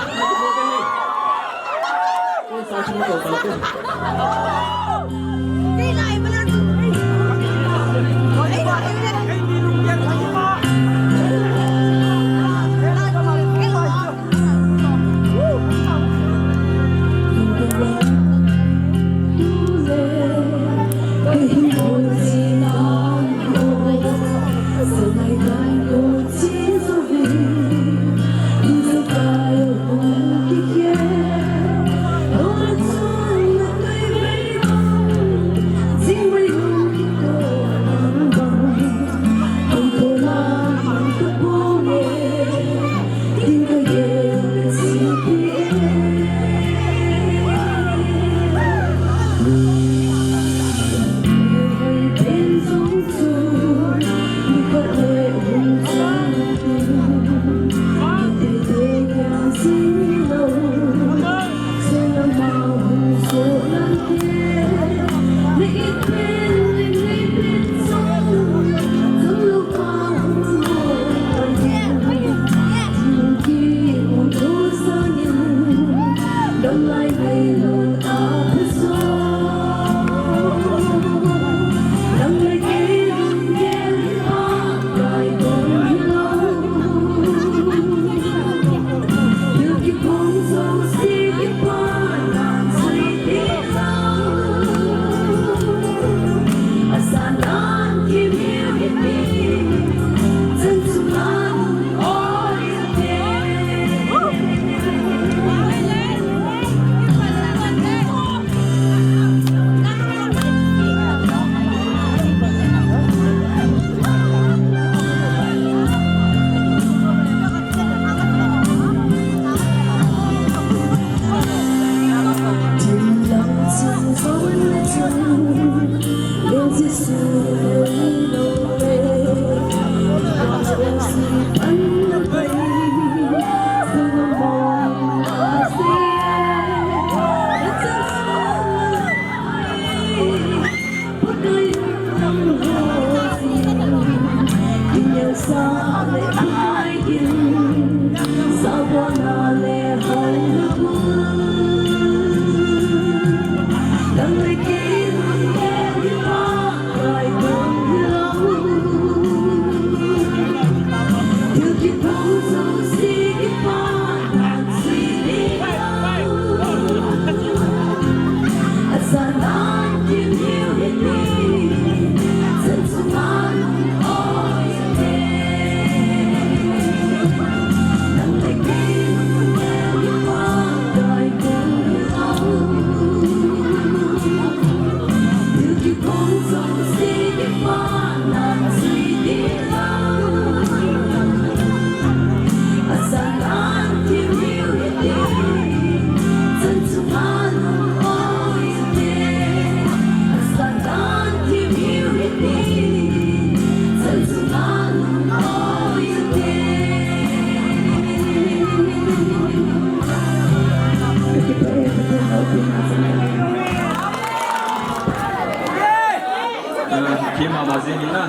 Jing in na.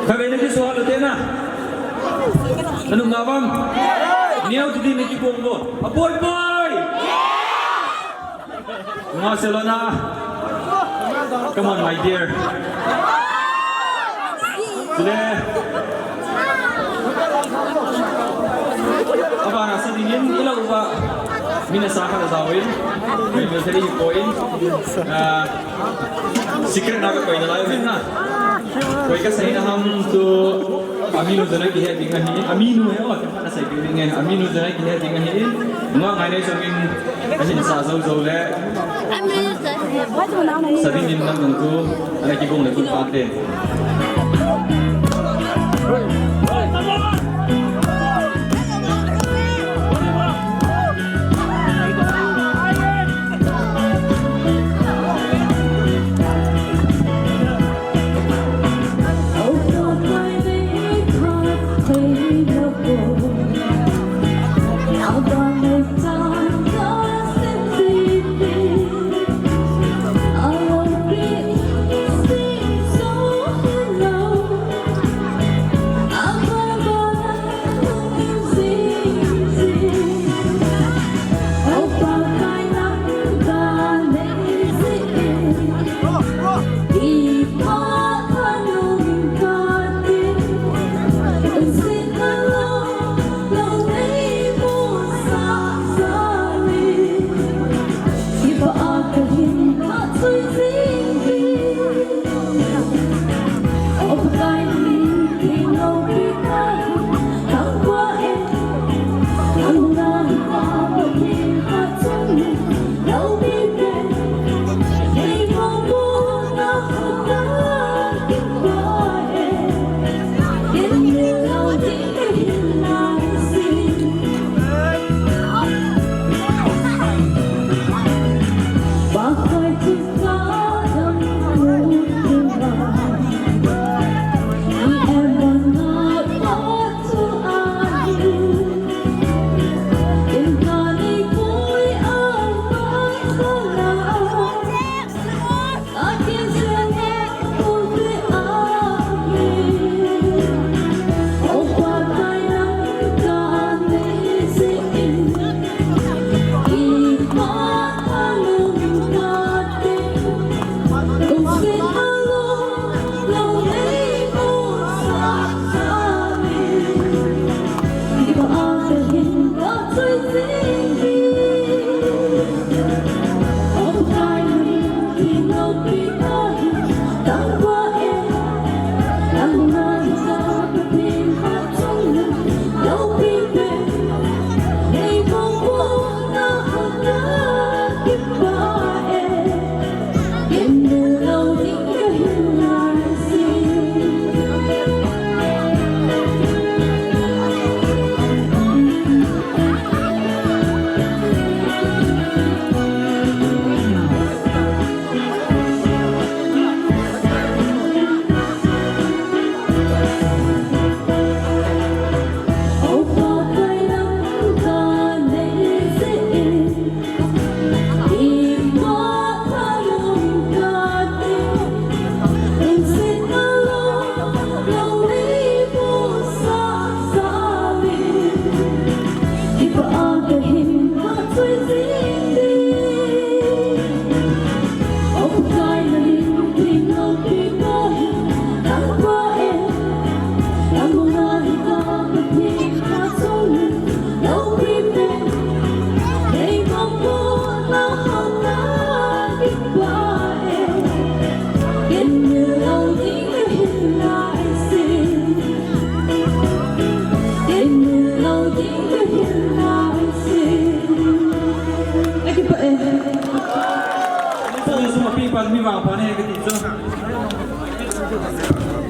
Khatvei na kisuhal u te na. Nanung na bang. Neo ti di na kibong bo. Apoi poi. Nga selona. Come on, my dear. Today. Abana sa dingin, ila uba. Mina sa ka sa win. May military point. Ah, Secret na ka koi na lai na. Koi ka sei na ham tu aminu jana kihe ding ahi. Aminu he o, ka sei ding he. Aminu jana kihe ding ahi. Nga ngai nei songin ahin sa zo zo le. Sa dingin nang nang tu ana kibong le tu pate.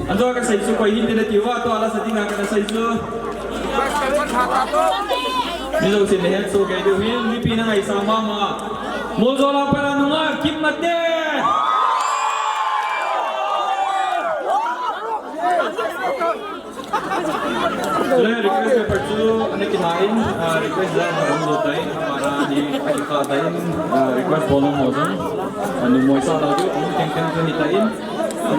Anjo ka sei chu koi hin te na ti uva, tua la sa ding a ka na sei chu. Mi jousen na het soh kei diu hin, mipi na ngaisang mama. Moljo la para nunga, Kim Mate. Le request paper chu ana kila in, ah, request la ana bol tai, para ni akikha tai in, ah, request bol mo jong. Anu moi sa la chu, amu teng teng chu ni tai in.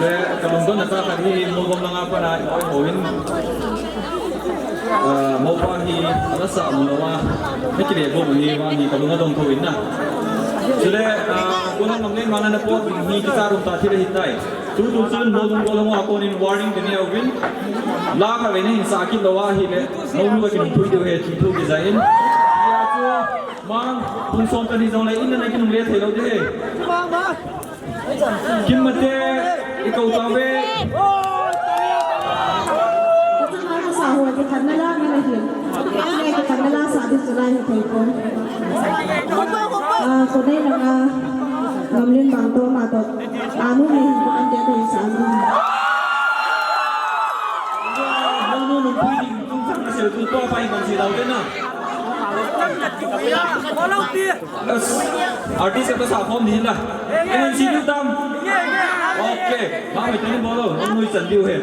Le, kalungdon na sa khat hi, Molvom langa pat a, oi, oi, oi. Ah, mopa hi, ala sa mun lou a. Hiti le, bo ni, wa ni, kalung adong tho in na. Chule, ah, ko na ngam le, mana na po, ni kisa rum ta thi le hitai. Tu tu sun, Molvom ko lou a, ko ni warning de ni a win. La ka ve ni, sa ki lou a hi le, no lu ka ki pui de he, tu tu ki za in. Ya tu, mang, pung som ka ni zong le, in na ki nung le thei lou de he. Kim Mate, i ko ta ve. Ka chang a ka sa ho, kikhat na la, na la hin. Kikhat na la sa di chu lai hi thei pon. Ah, ko nei langa, Ngamlin Bangto ma to. Anu ni hin ko an de ko sa nu. Wow, nu nu nu pui ding, tung sang na sel tu to pa hi kon si lau de na. Artist kata sa khom ni la. N N C tu tam. Okay. Bang mai tani bolo. Nui chan diu he.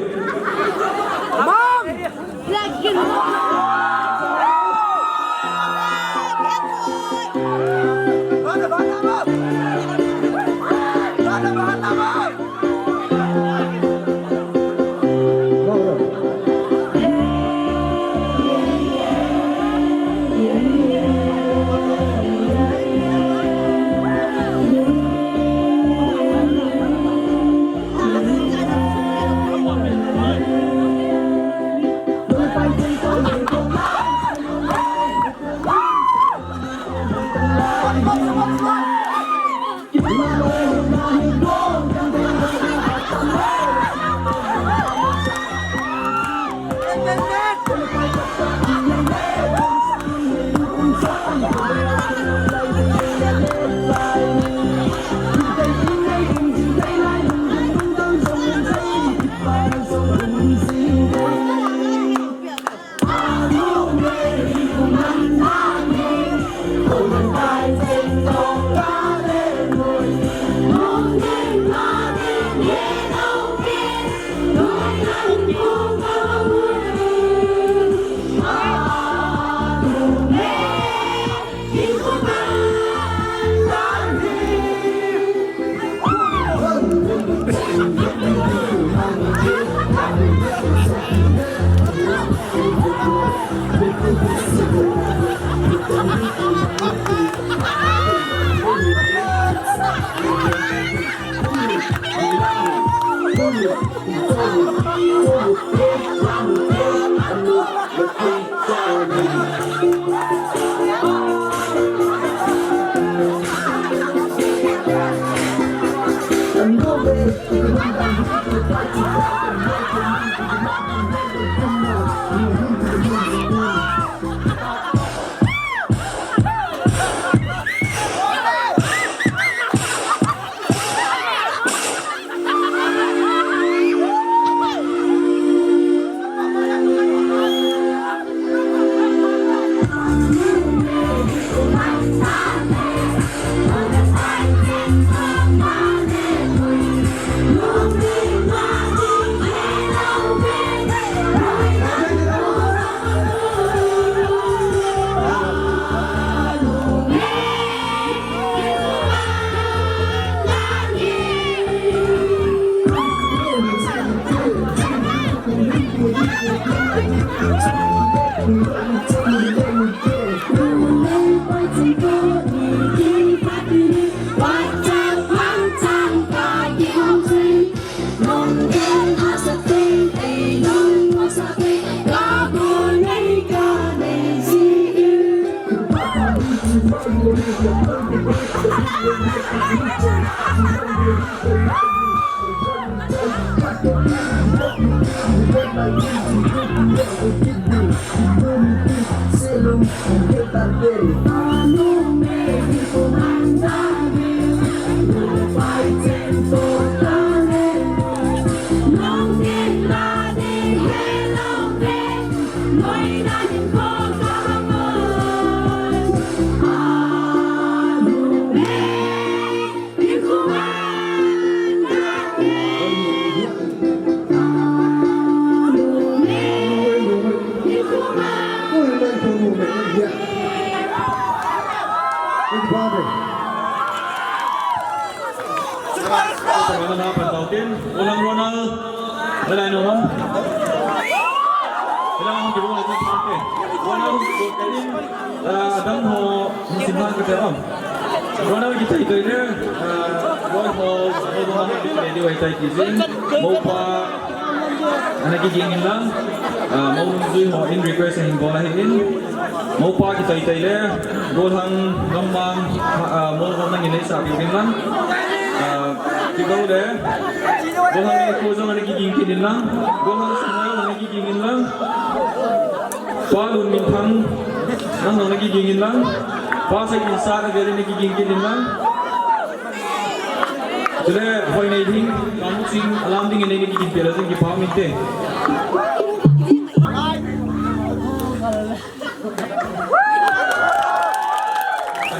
Ah, dam ho, simhan ka te om. Wana ki tai tai le, ah, wai ho, ho ho ma ki tai di wai tai ki jin. Mopa, ana ki jing in lang. Ah, mo zui ho in request in bola hi in. Mopa ki tai tai le, golhang gamang, ah, mo ho na ngi nei sa ki jing lang. Ah, ki go le. Golhang ko jong ana ki jing ki jin lang. Golhang sa ana ki jing in lang. Pa Lunminthang, nang nang na ki jing in lang. Pa Seikinsat, na vele na ki jing kin in lang. Chule, hoi nei ding, kamu sing, alam ding nei na ki jing pela sing ki pa min te.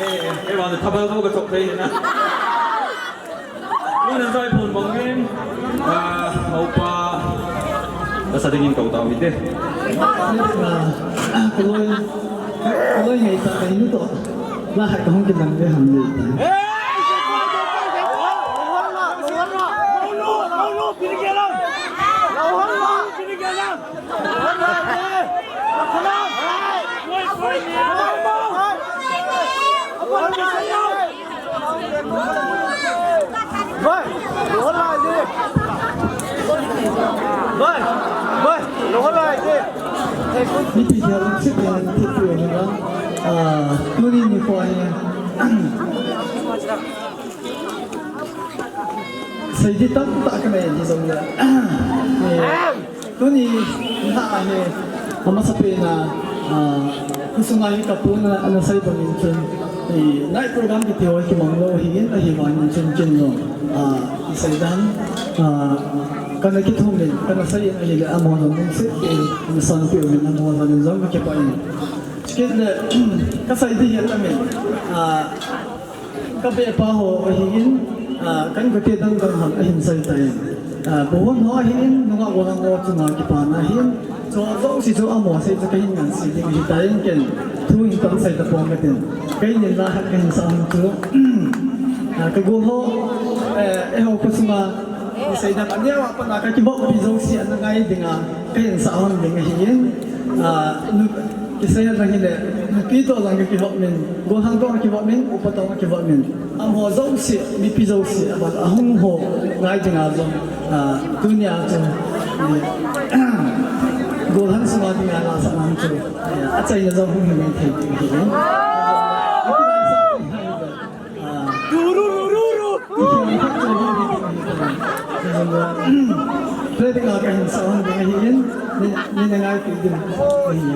Eh, eh, ba, thabal ko ka chok thei na. Tun an zai phon bang in, ah, upa, ka sa dingin kau tau hite. Ah, kaloi, kaloi ngai ta kai nu to. La hai ka hong kin dang ve ham ni. Mipi jal sit jal ti pu ni ba. Ah, tuni nikho hi. Sei di tamtah kanei di jong le. Eh, Tuni, na ahi, amasapen a, ah, khosunga hi kapuna ana sei bangin chun, eh, night program kiti ho kimang lou ahin, ahivangin chun kin lou, ah, isei dan, ah, kana kithum in, kana sei in ahile amaho jong lungset in, ana sanpeh uvin amaho jong kakipah in. Chukit le, kasei di hi atam in, ah, Ka beh pa ho ahin, ah, kan gute dang dang hon ahin sei tai. Ah, bu hon ho ahin, nungah golhang ho chunga kipana ahin. Chu jouse chu amaho sei chu kahin ngan sei ding ahi tai, ken thu hin tah sei tapong katin. Kei nin la hat kahin sah hon chu. Ah, ka gol ho, eh, eiho khosunga, sei dang aneo a pat a kakivop pi jouse ana ngai dinga, kahin sah hon ding ahin. Ah, nu, Kisei a jong hile, nupi toh jong kakivop in, golhang toh kakivop in, upa toh kakivop in. Amaho jouse, mipi jouse, aban ahung ho, ngai dinga jong, ah, tunia jong, eh, golhang sunga dinga la sa nang chu, eh, achaina jong hung hi mai thei ding ahi. Ah. Tua dinga kahin sah hon ding ahin, ni, ni na ngai kit ding ahi.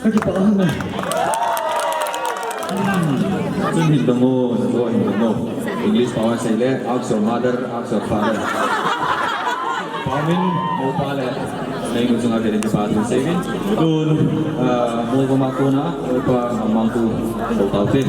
Ka kipah ang. Chun hin dong o, na dong hin dong o. English pao a sei le, ask your mother, ask your father. Pao min, mo pa le, nei nu chunga verin kipa thu sei min. Tun, ah, mo pa ma ko na, mo pa ma mang ko, mo pa te.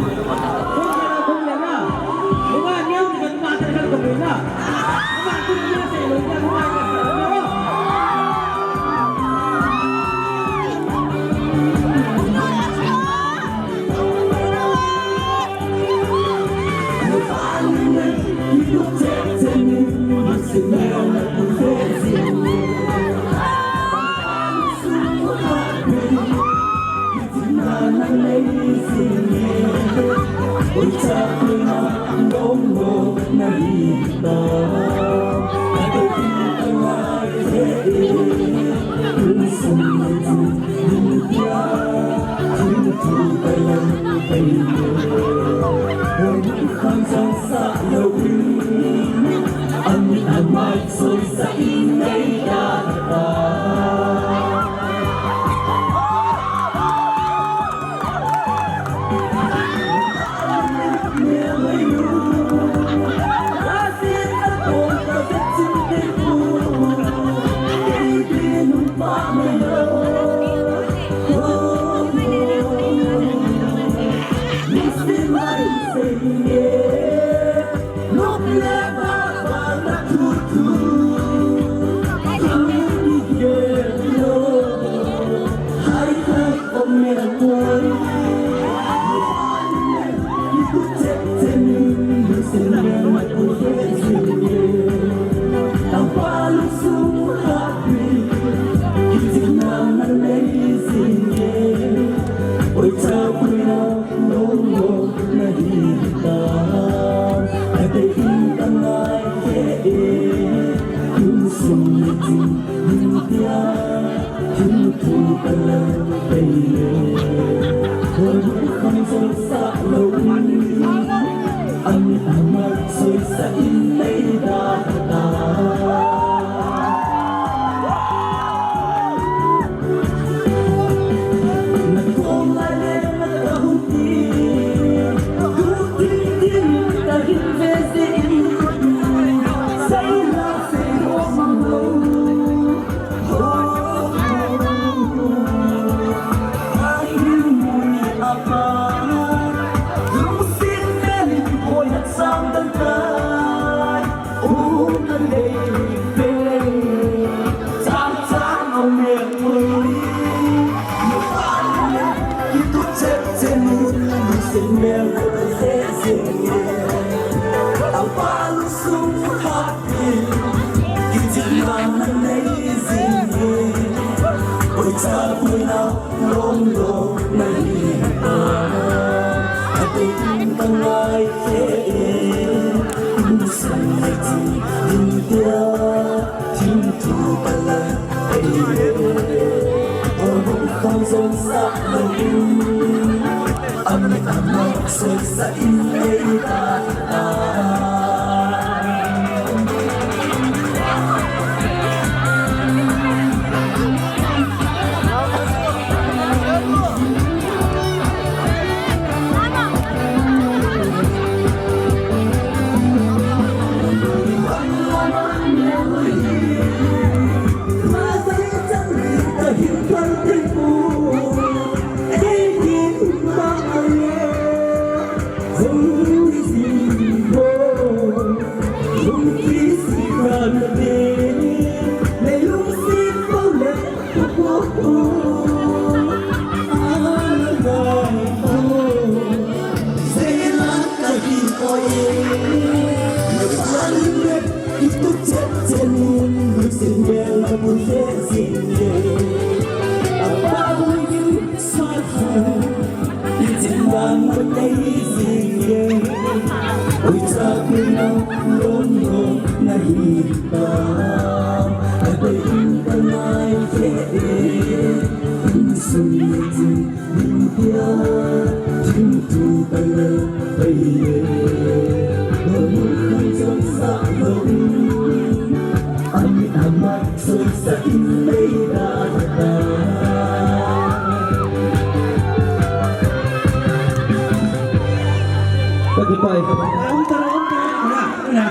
Ka kipai. Om tara, om tara, ona, ona.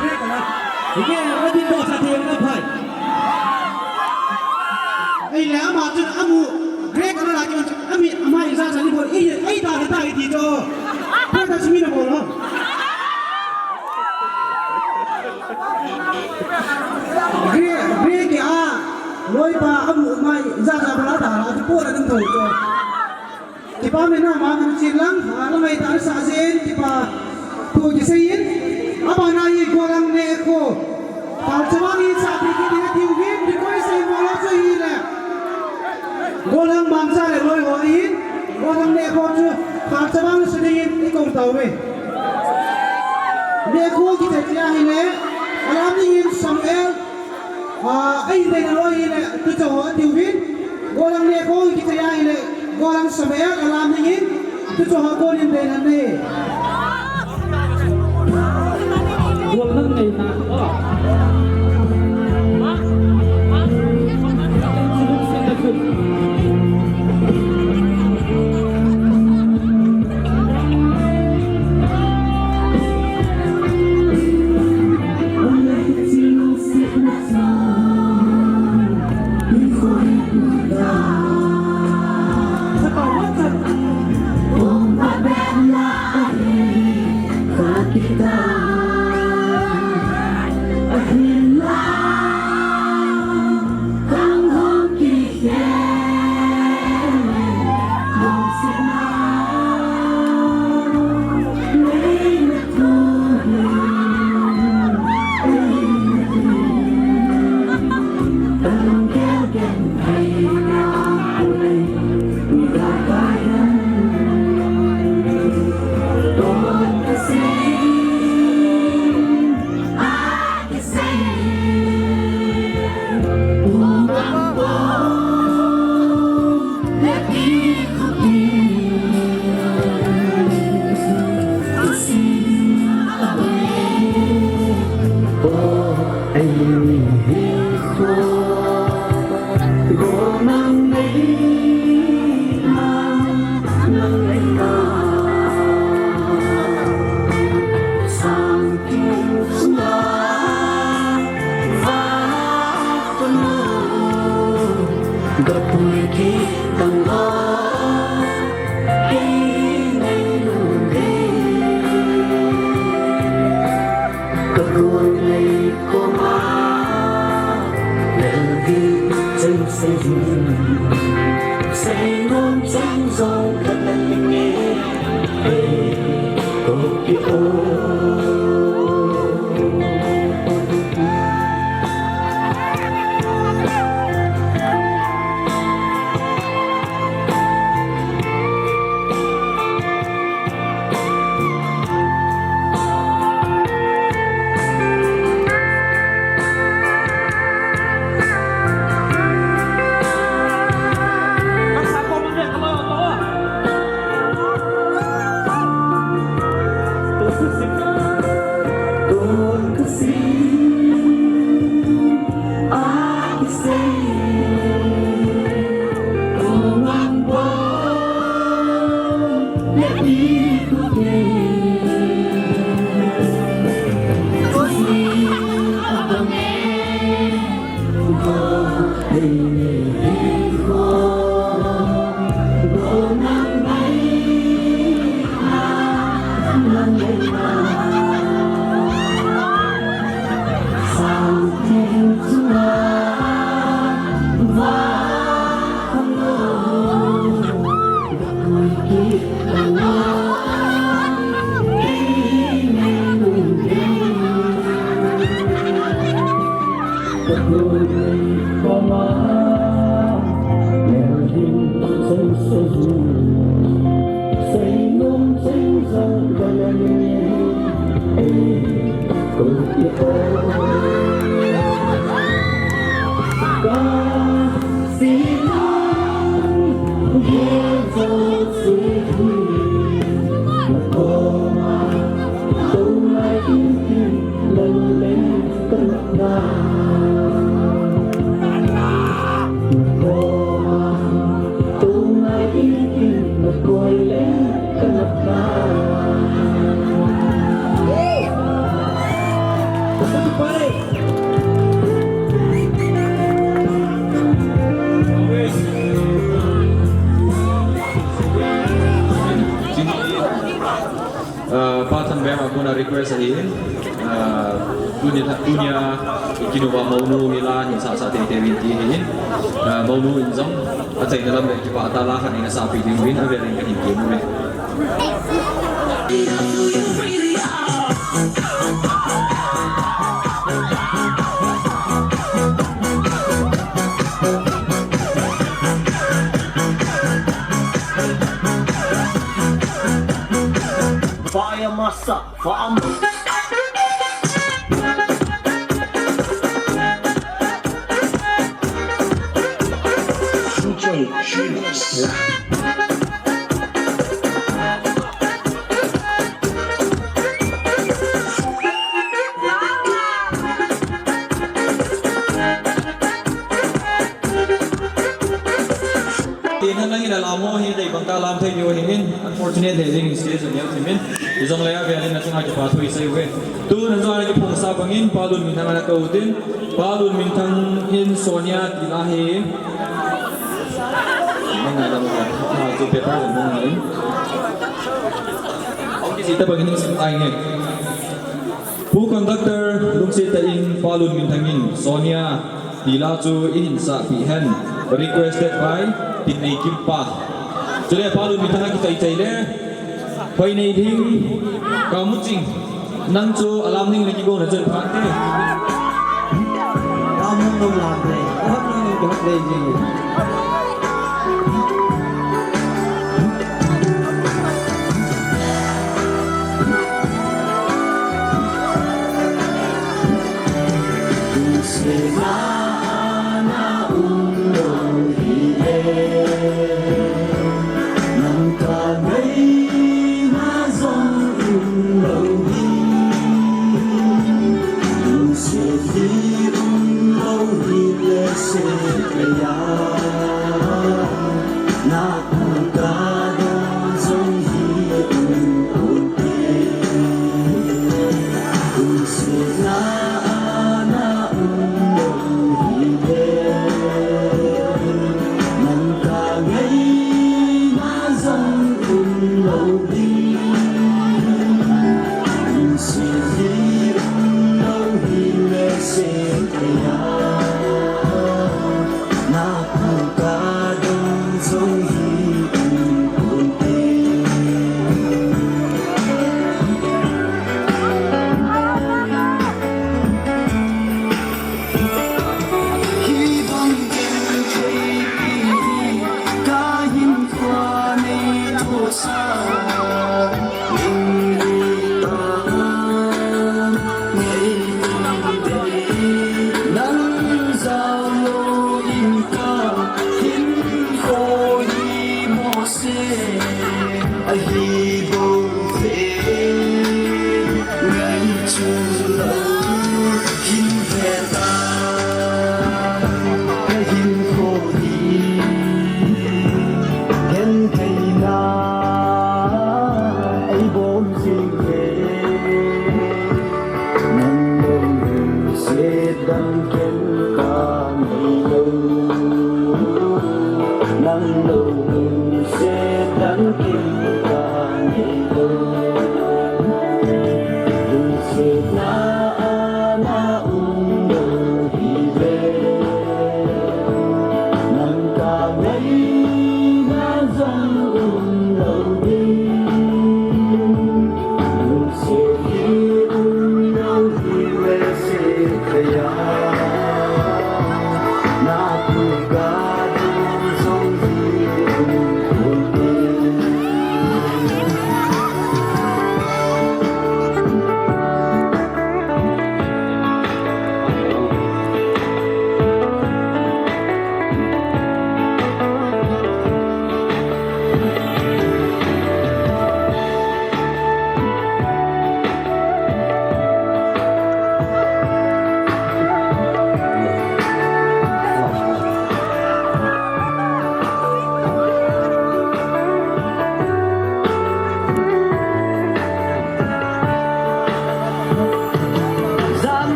Break ala. Ike, adi ko sa thei na phai. Ei le ama chun amu. Break ala la ki man chun ami ama ija sa ni bol. Ei, ei ta, ta, ei ti to. Break ta simi na bol ho. Gre, gre ke a, loipa amu mai, ja ja bala da la, ti po la ding thoi to. Kipa me na ma kan chin lang, a la mai ta sa jin, kipa tu ki sei in, aba na hi ko lang ne ko. Pal chawa ni sa ti ki ni ti win, ti koi sei mo la so hi le. Golang Mangcha le loi ho ahin, Golang Nekho chu Kharchavang suni in i kong tau ve. Nekho kichai tia hile, alam ni hin Samuel, a, ahin deina loi hile, tu cho ho tiu vin. Golang Nekho kichai a hile, Golang Samuel, alam ni hin, tu cho ho ko nin deina ne. Ah, Pa Thanbem a kona request ahin, ah, tunia, tunia i kinuva Monu hi la hin sasa teitei uvin ti ahin, ah, Monu in jong achaina lam le kipah tah a la khat in asapeh ding uvin avel in kahin temuvin. Fire masa, fire masa. Tena lang in alam ho hi dei bang ta lam thei diu ahin, unfortunate le ding stage a neo thimin. Ijongle avel in achunga kipa thu isei uve. Tun ajong a kiphongsa bangin Pa Lunminthang ana kou tin. Pa Lunminthang in Sonia tila hi. Manga lam ka. Ha, chu paper lam manga in. Hung kisei ta bangin sum ai nge. Pu conductor, lungset tah in Pa Lunminthang in Sonia tila chu ihin sapeh hen. Requested by Tinnei Kimpa. Chule Pa Lunminthang a kichai chai le Hoineilhing Kamuching, nang chu alam ding le kigong na chun pha te. Lam nung nung lam te. Lam nung nung lam te ji.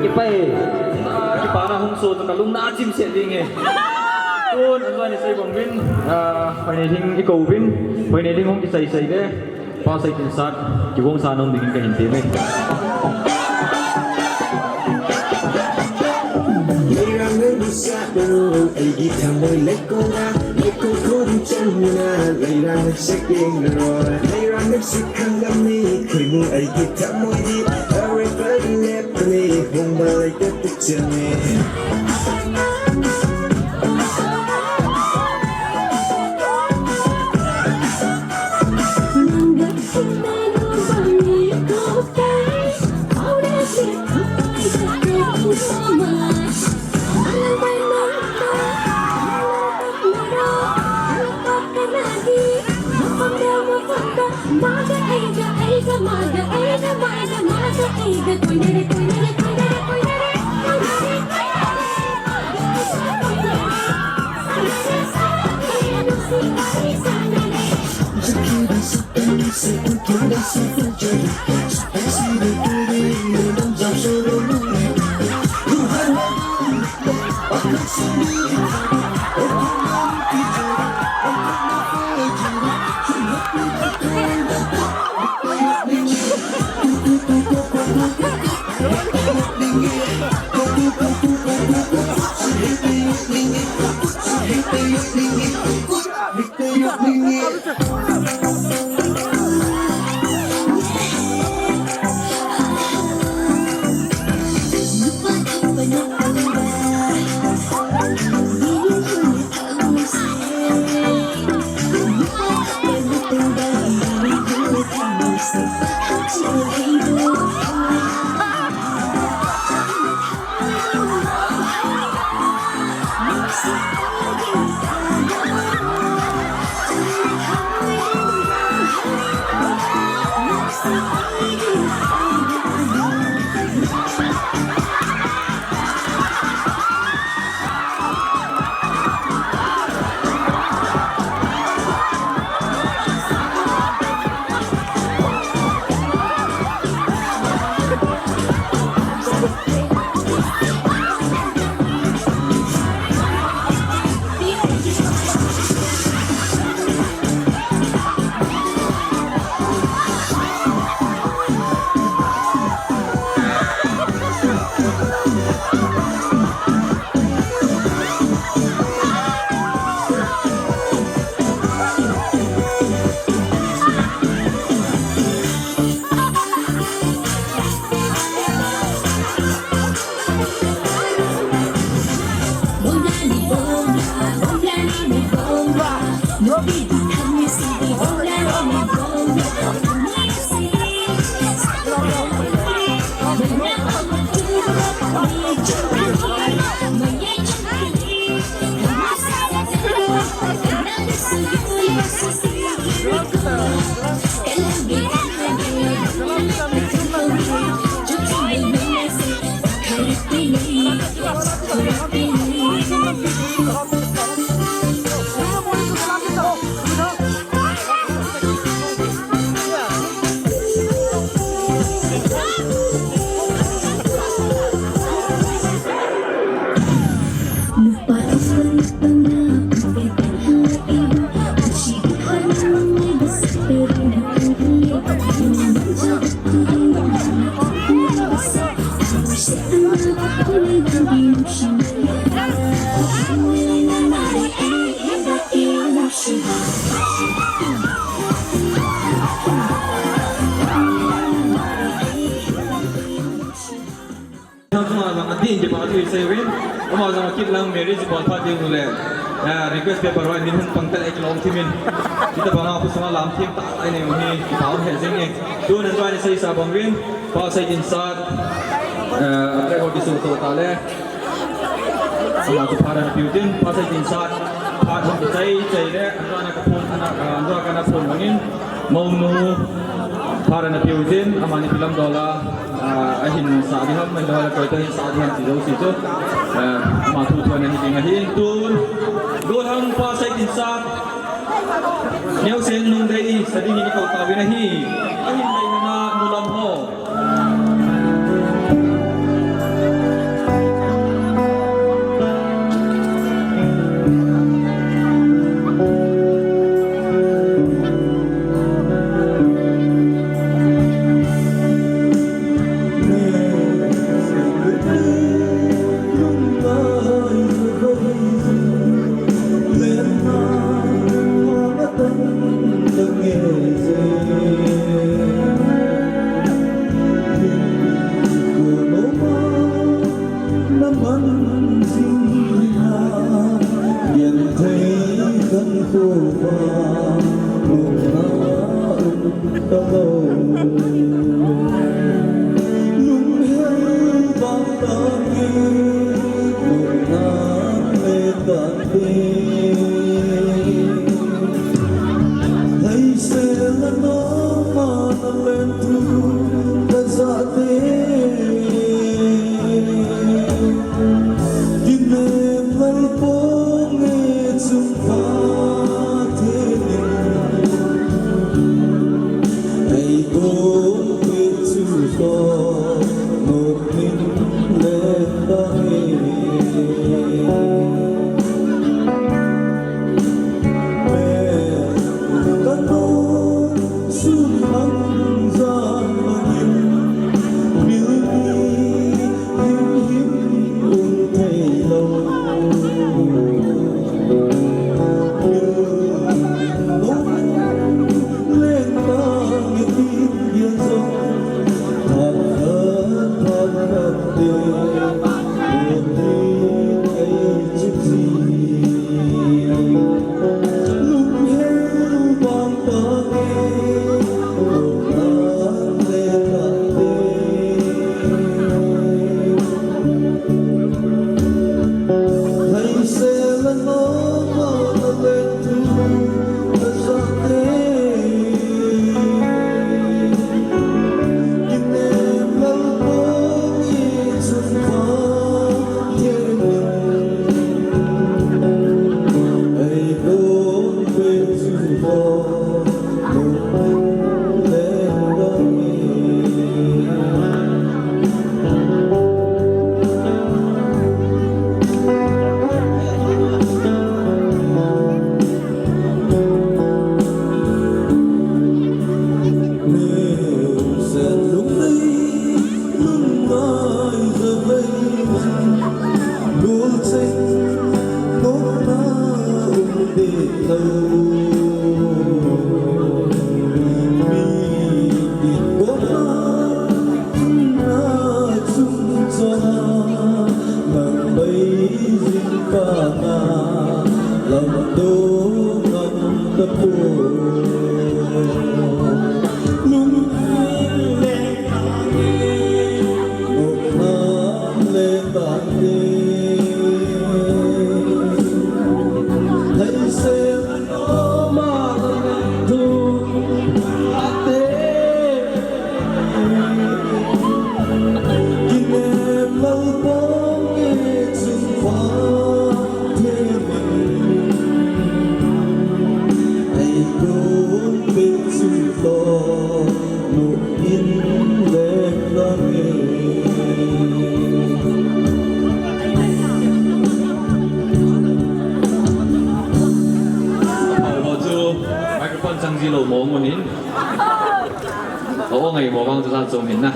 Kipa e. Kipana hung so to kalung na chim se ding e. Tun, anwani sei bang vin, ah, Hoineiling i kou vin, Hoineiling hung kisai sai le, pa sai tin sat, kivong sa nung ding ka hin ti me. Thang sunga jong adin kipa thu isei uvin. Ama jong akit lang marriage bol phat ding ule. Ya, request paper hoi min hung pang ta le kilom thimin. Hitabanga khosunga lam thim ta ai nei u hi kipa um he jing e. Tun an jong isei sa bang uvin. Pa Seikinsat, eh, atre ho kisu to ta le. Ama chu phat ana piu tin, Pa Seikinsat, phat hung chai chai le, an jong ana ka phone, ana, an jong ana phone bangin. Mounu, phat ana piu tin, amani pilam dola, ah, ahin sa ding ham, ahin dola koi to hin sa ding ham ti jouse chu. Ah, ama thu thu ana hi ding ahin tun. Golhang Pa Seikinsat, Neosen Nungdei, sa ding in kou tauvin ahi. Ahin dei na nulam ho. Microphone chang ji lou mong un hin. O, ngai mo bang tu sa chom hin na.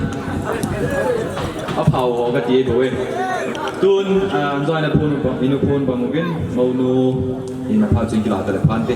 Aphao ho kati bou e. Tun, ah, join a phone bang, inu phone bang uvin, mounu in apha chun kila ta le phante.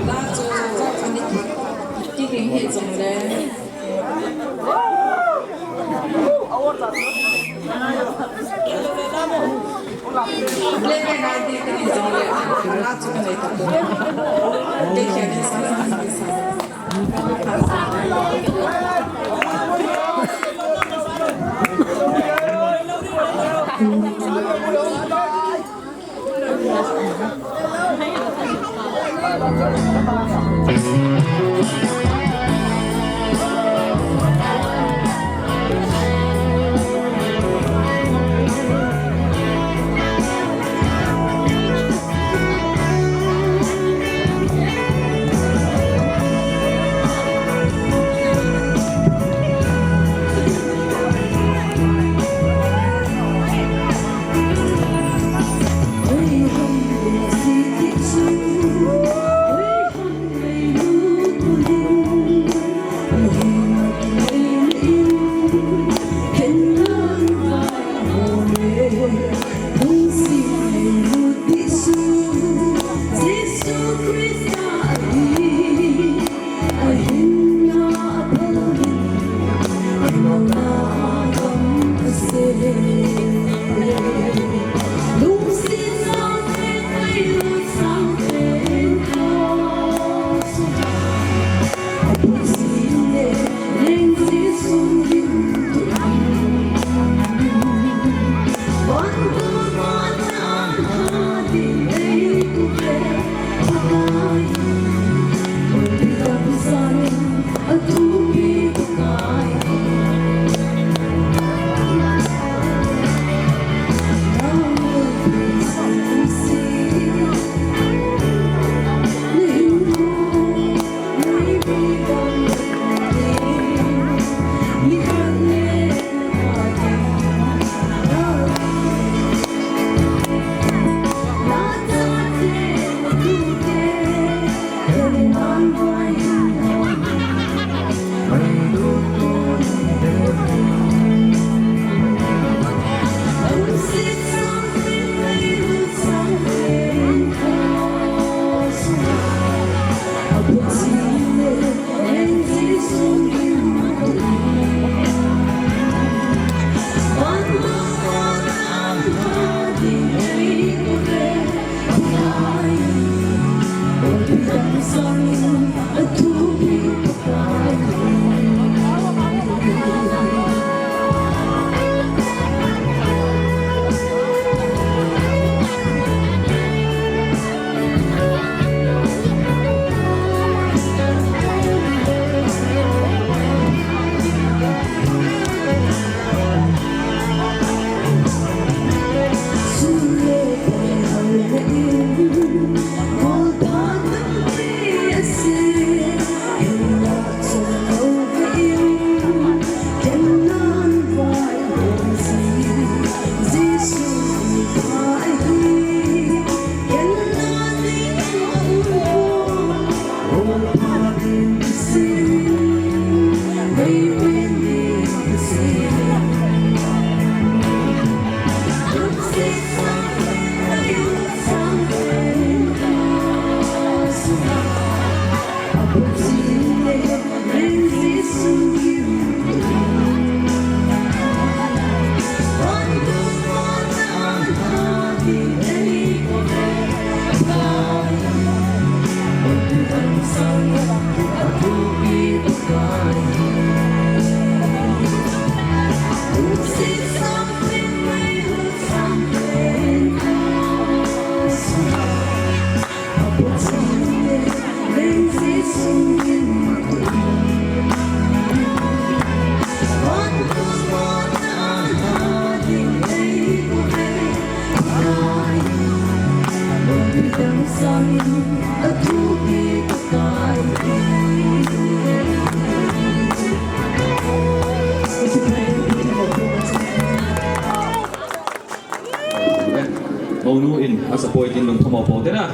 Mounu in a support in lungthim a po te na.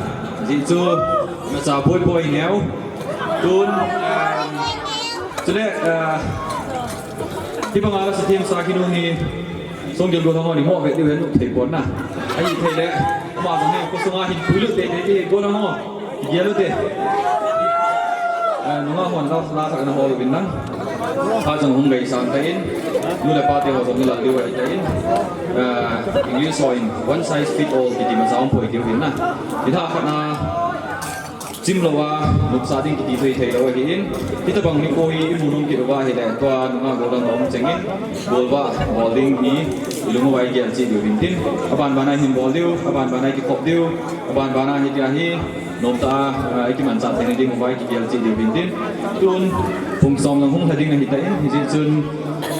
Jeh chu, na support po in neo. Tun, um, chule, uh, ti banga la sa team sa kinu hi. Hung gel gollhang ho ni mo ve diu hin thei pon na. Ahithei le, ama jong hi khosunga hin puilut teitei ti gollhang ho. Gel u te. Eh, nungah hon la, la khat ana hol uvin lang. Pa jong hung gei sang tan. Nu le pa te ho jong ni la diu ahi tan. Eh, English ho in one size fit all kiti masa um poi diu hin na. Ti tha khat na. Chim lou a, nopsa ding kiti thei thei lou ahin. Hitabang nikho hi imu nom kit uva ahile, tua nungah gollhang a um chengin, golvah, bol ding hi, ilung uva igel cheh diu hintin. Aban bana hin bol diu, aban bana kikhop diu, aban bana hitia hi, nomtah a, ah, ikimanchah theina ding uva ikigel cheh diu hintin. Tun, pung som lang hung lha ding ahitan, hijeh chun,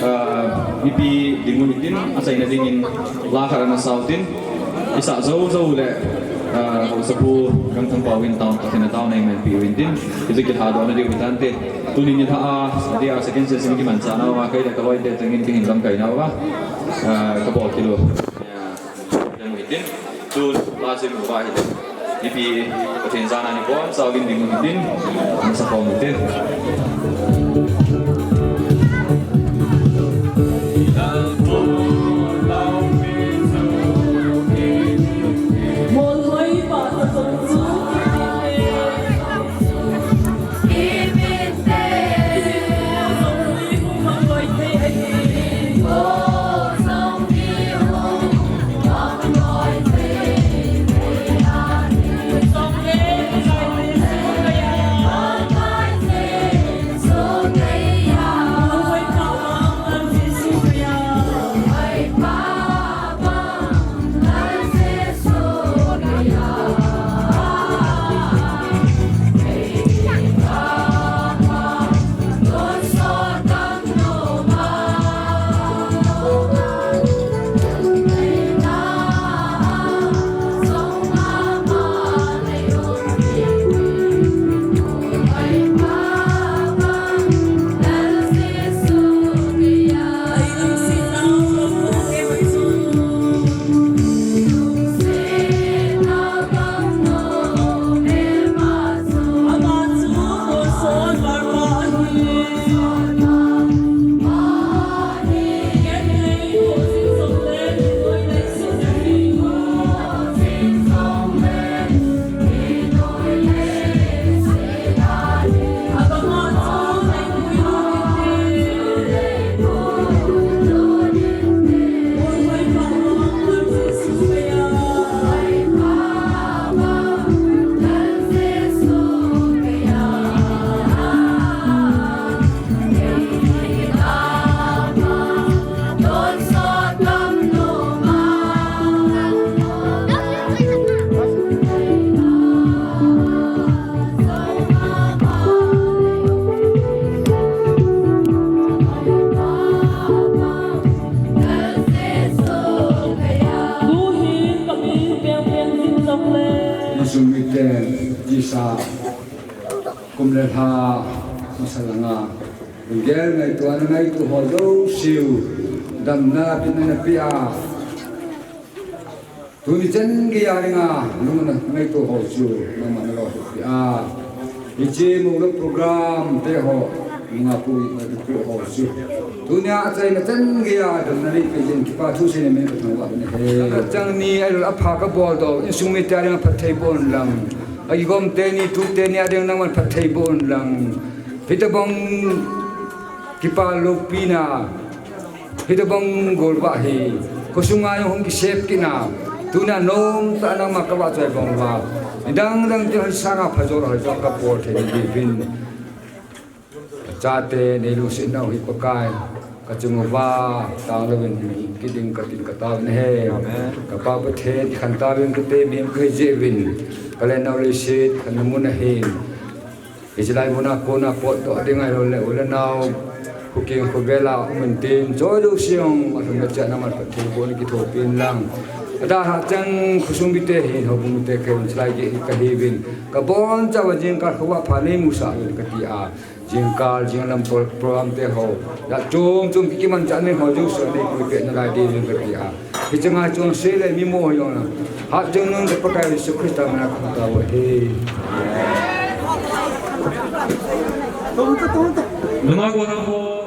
ah, mipi ding u hitin, achaina dingin, la khat ana sao tin. Isah jou jou le, ah, Haosapu Gangthangpao in taona, Pathen in taona eimanpi uvin tin, hichu kithadohna diu hitante. Tuni nilhah a, tia second session kimanchah nauva, kei le kaloi te chengin kihin lamkai nauva, ah, kabol kit u. Ah, ding u hitin, tun, la chu imu uva ahile. Mipi, Pathen jana ni boncha uvin ding u hitin, masa khom u hitin. Insung miten, tisa, kum le lha, masa langa. Lunggel ngaito ana ngaito ho jouse u, damna, bitna napeh a. Tuni chan geiya dinga, lungna ngaito ho chu, nangma nalo hepeh a. Hiche Moulok program te ho, nunga pu, pu ho chu. Tunia achaina chan geiya, damna neipeh jeh in kipa thu seina min kathangvah in ahi. Chang ni ailou apha kabol doh, insung mite a dinga phatthei boh in lang. Akigom teni, tu teni a dinga nangman phatthei boh in lang. Hitobang kipa lopina, hitobang golvah hi, khosunga jong hung kisep kit na, tunia nomtah a nangma kavahchoi bang uva, nidang dang te hoi sanga phajo hoi jong kabol thei diuvin. Chate neilungset nau hi Pakai, kachung uva tanglouvin kiding katin katao in ahi. Amen. Kapa Pathen, ikhen tauvin kate mihem kahi jeh uvin, kalen nau leiset khen namun ahin. Hiche lai muna kona potdoh ding ahiloule, u le nao, khokeng khovela um intin, choi jouse jong, alhumna cheh a nangman phatthei boh in kithopi in lang. Adalhah chang khosung mite hin, houbung mite keiyin, hiche lai gei hi kahiuvin. Kabonchauva jingkah khovah pha neimusah uvin kati a. Jingkah, jinglam pro-, program te ho. Jat chom chom kimanchah nei ho jouse, neipuipeh nalai ding uvin kati a. Hiche ngai chonse le mimo ho jong na. Hatchungnung te Pakai Jesu Christa mina kahung tao ahi. Nunga gollhang ho.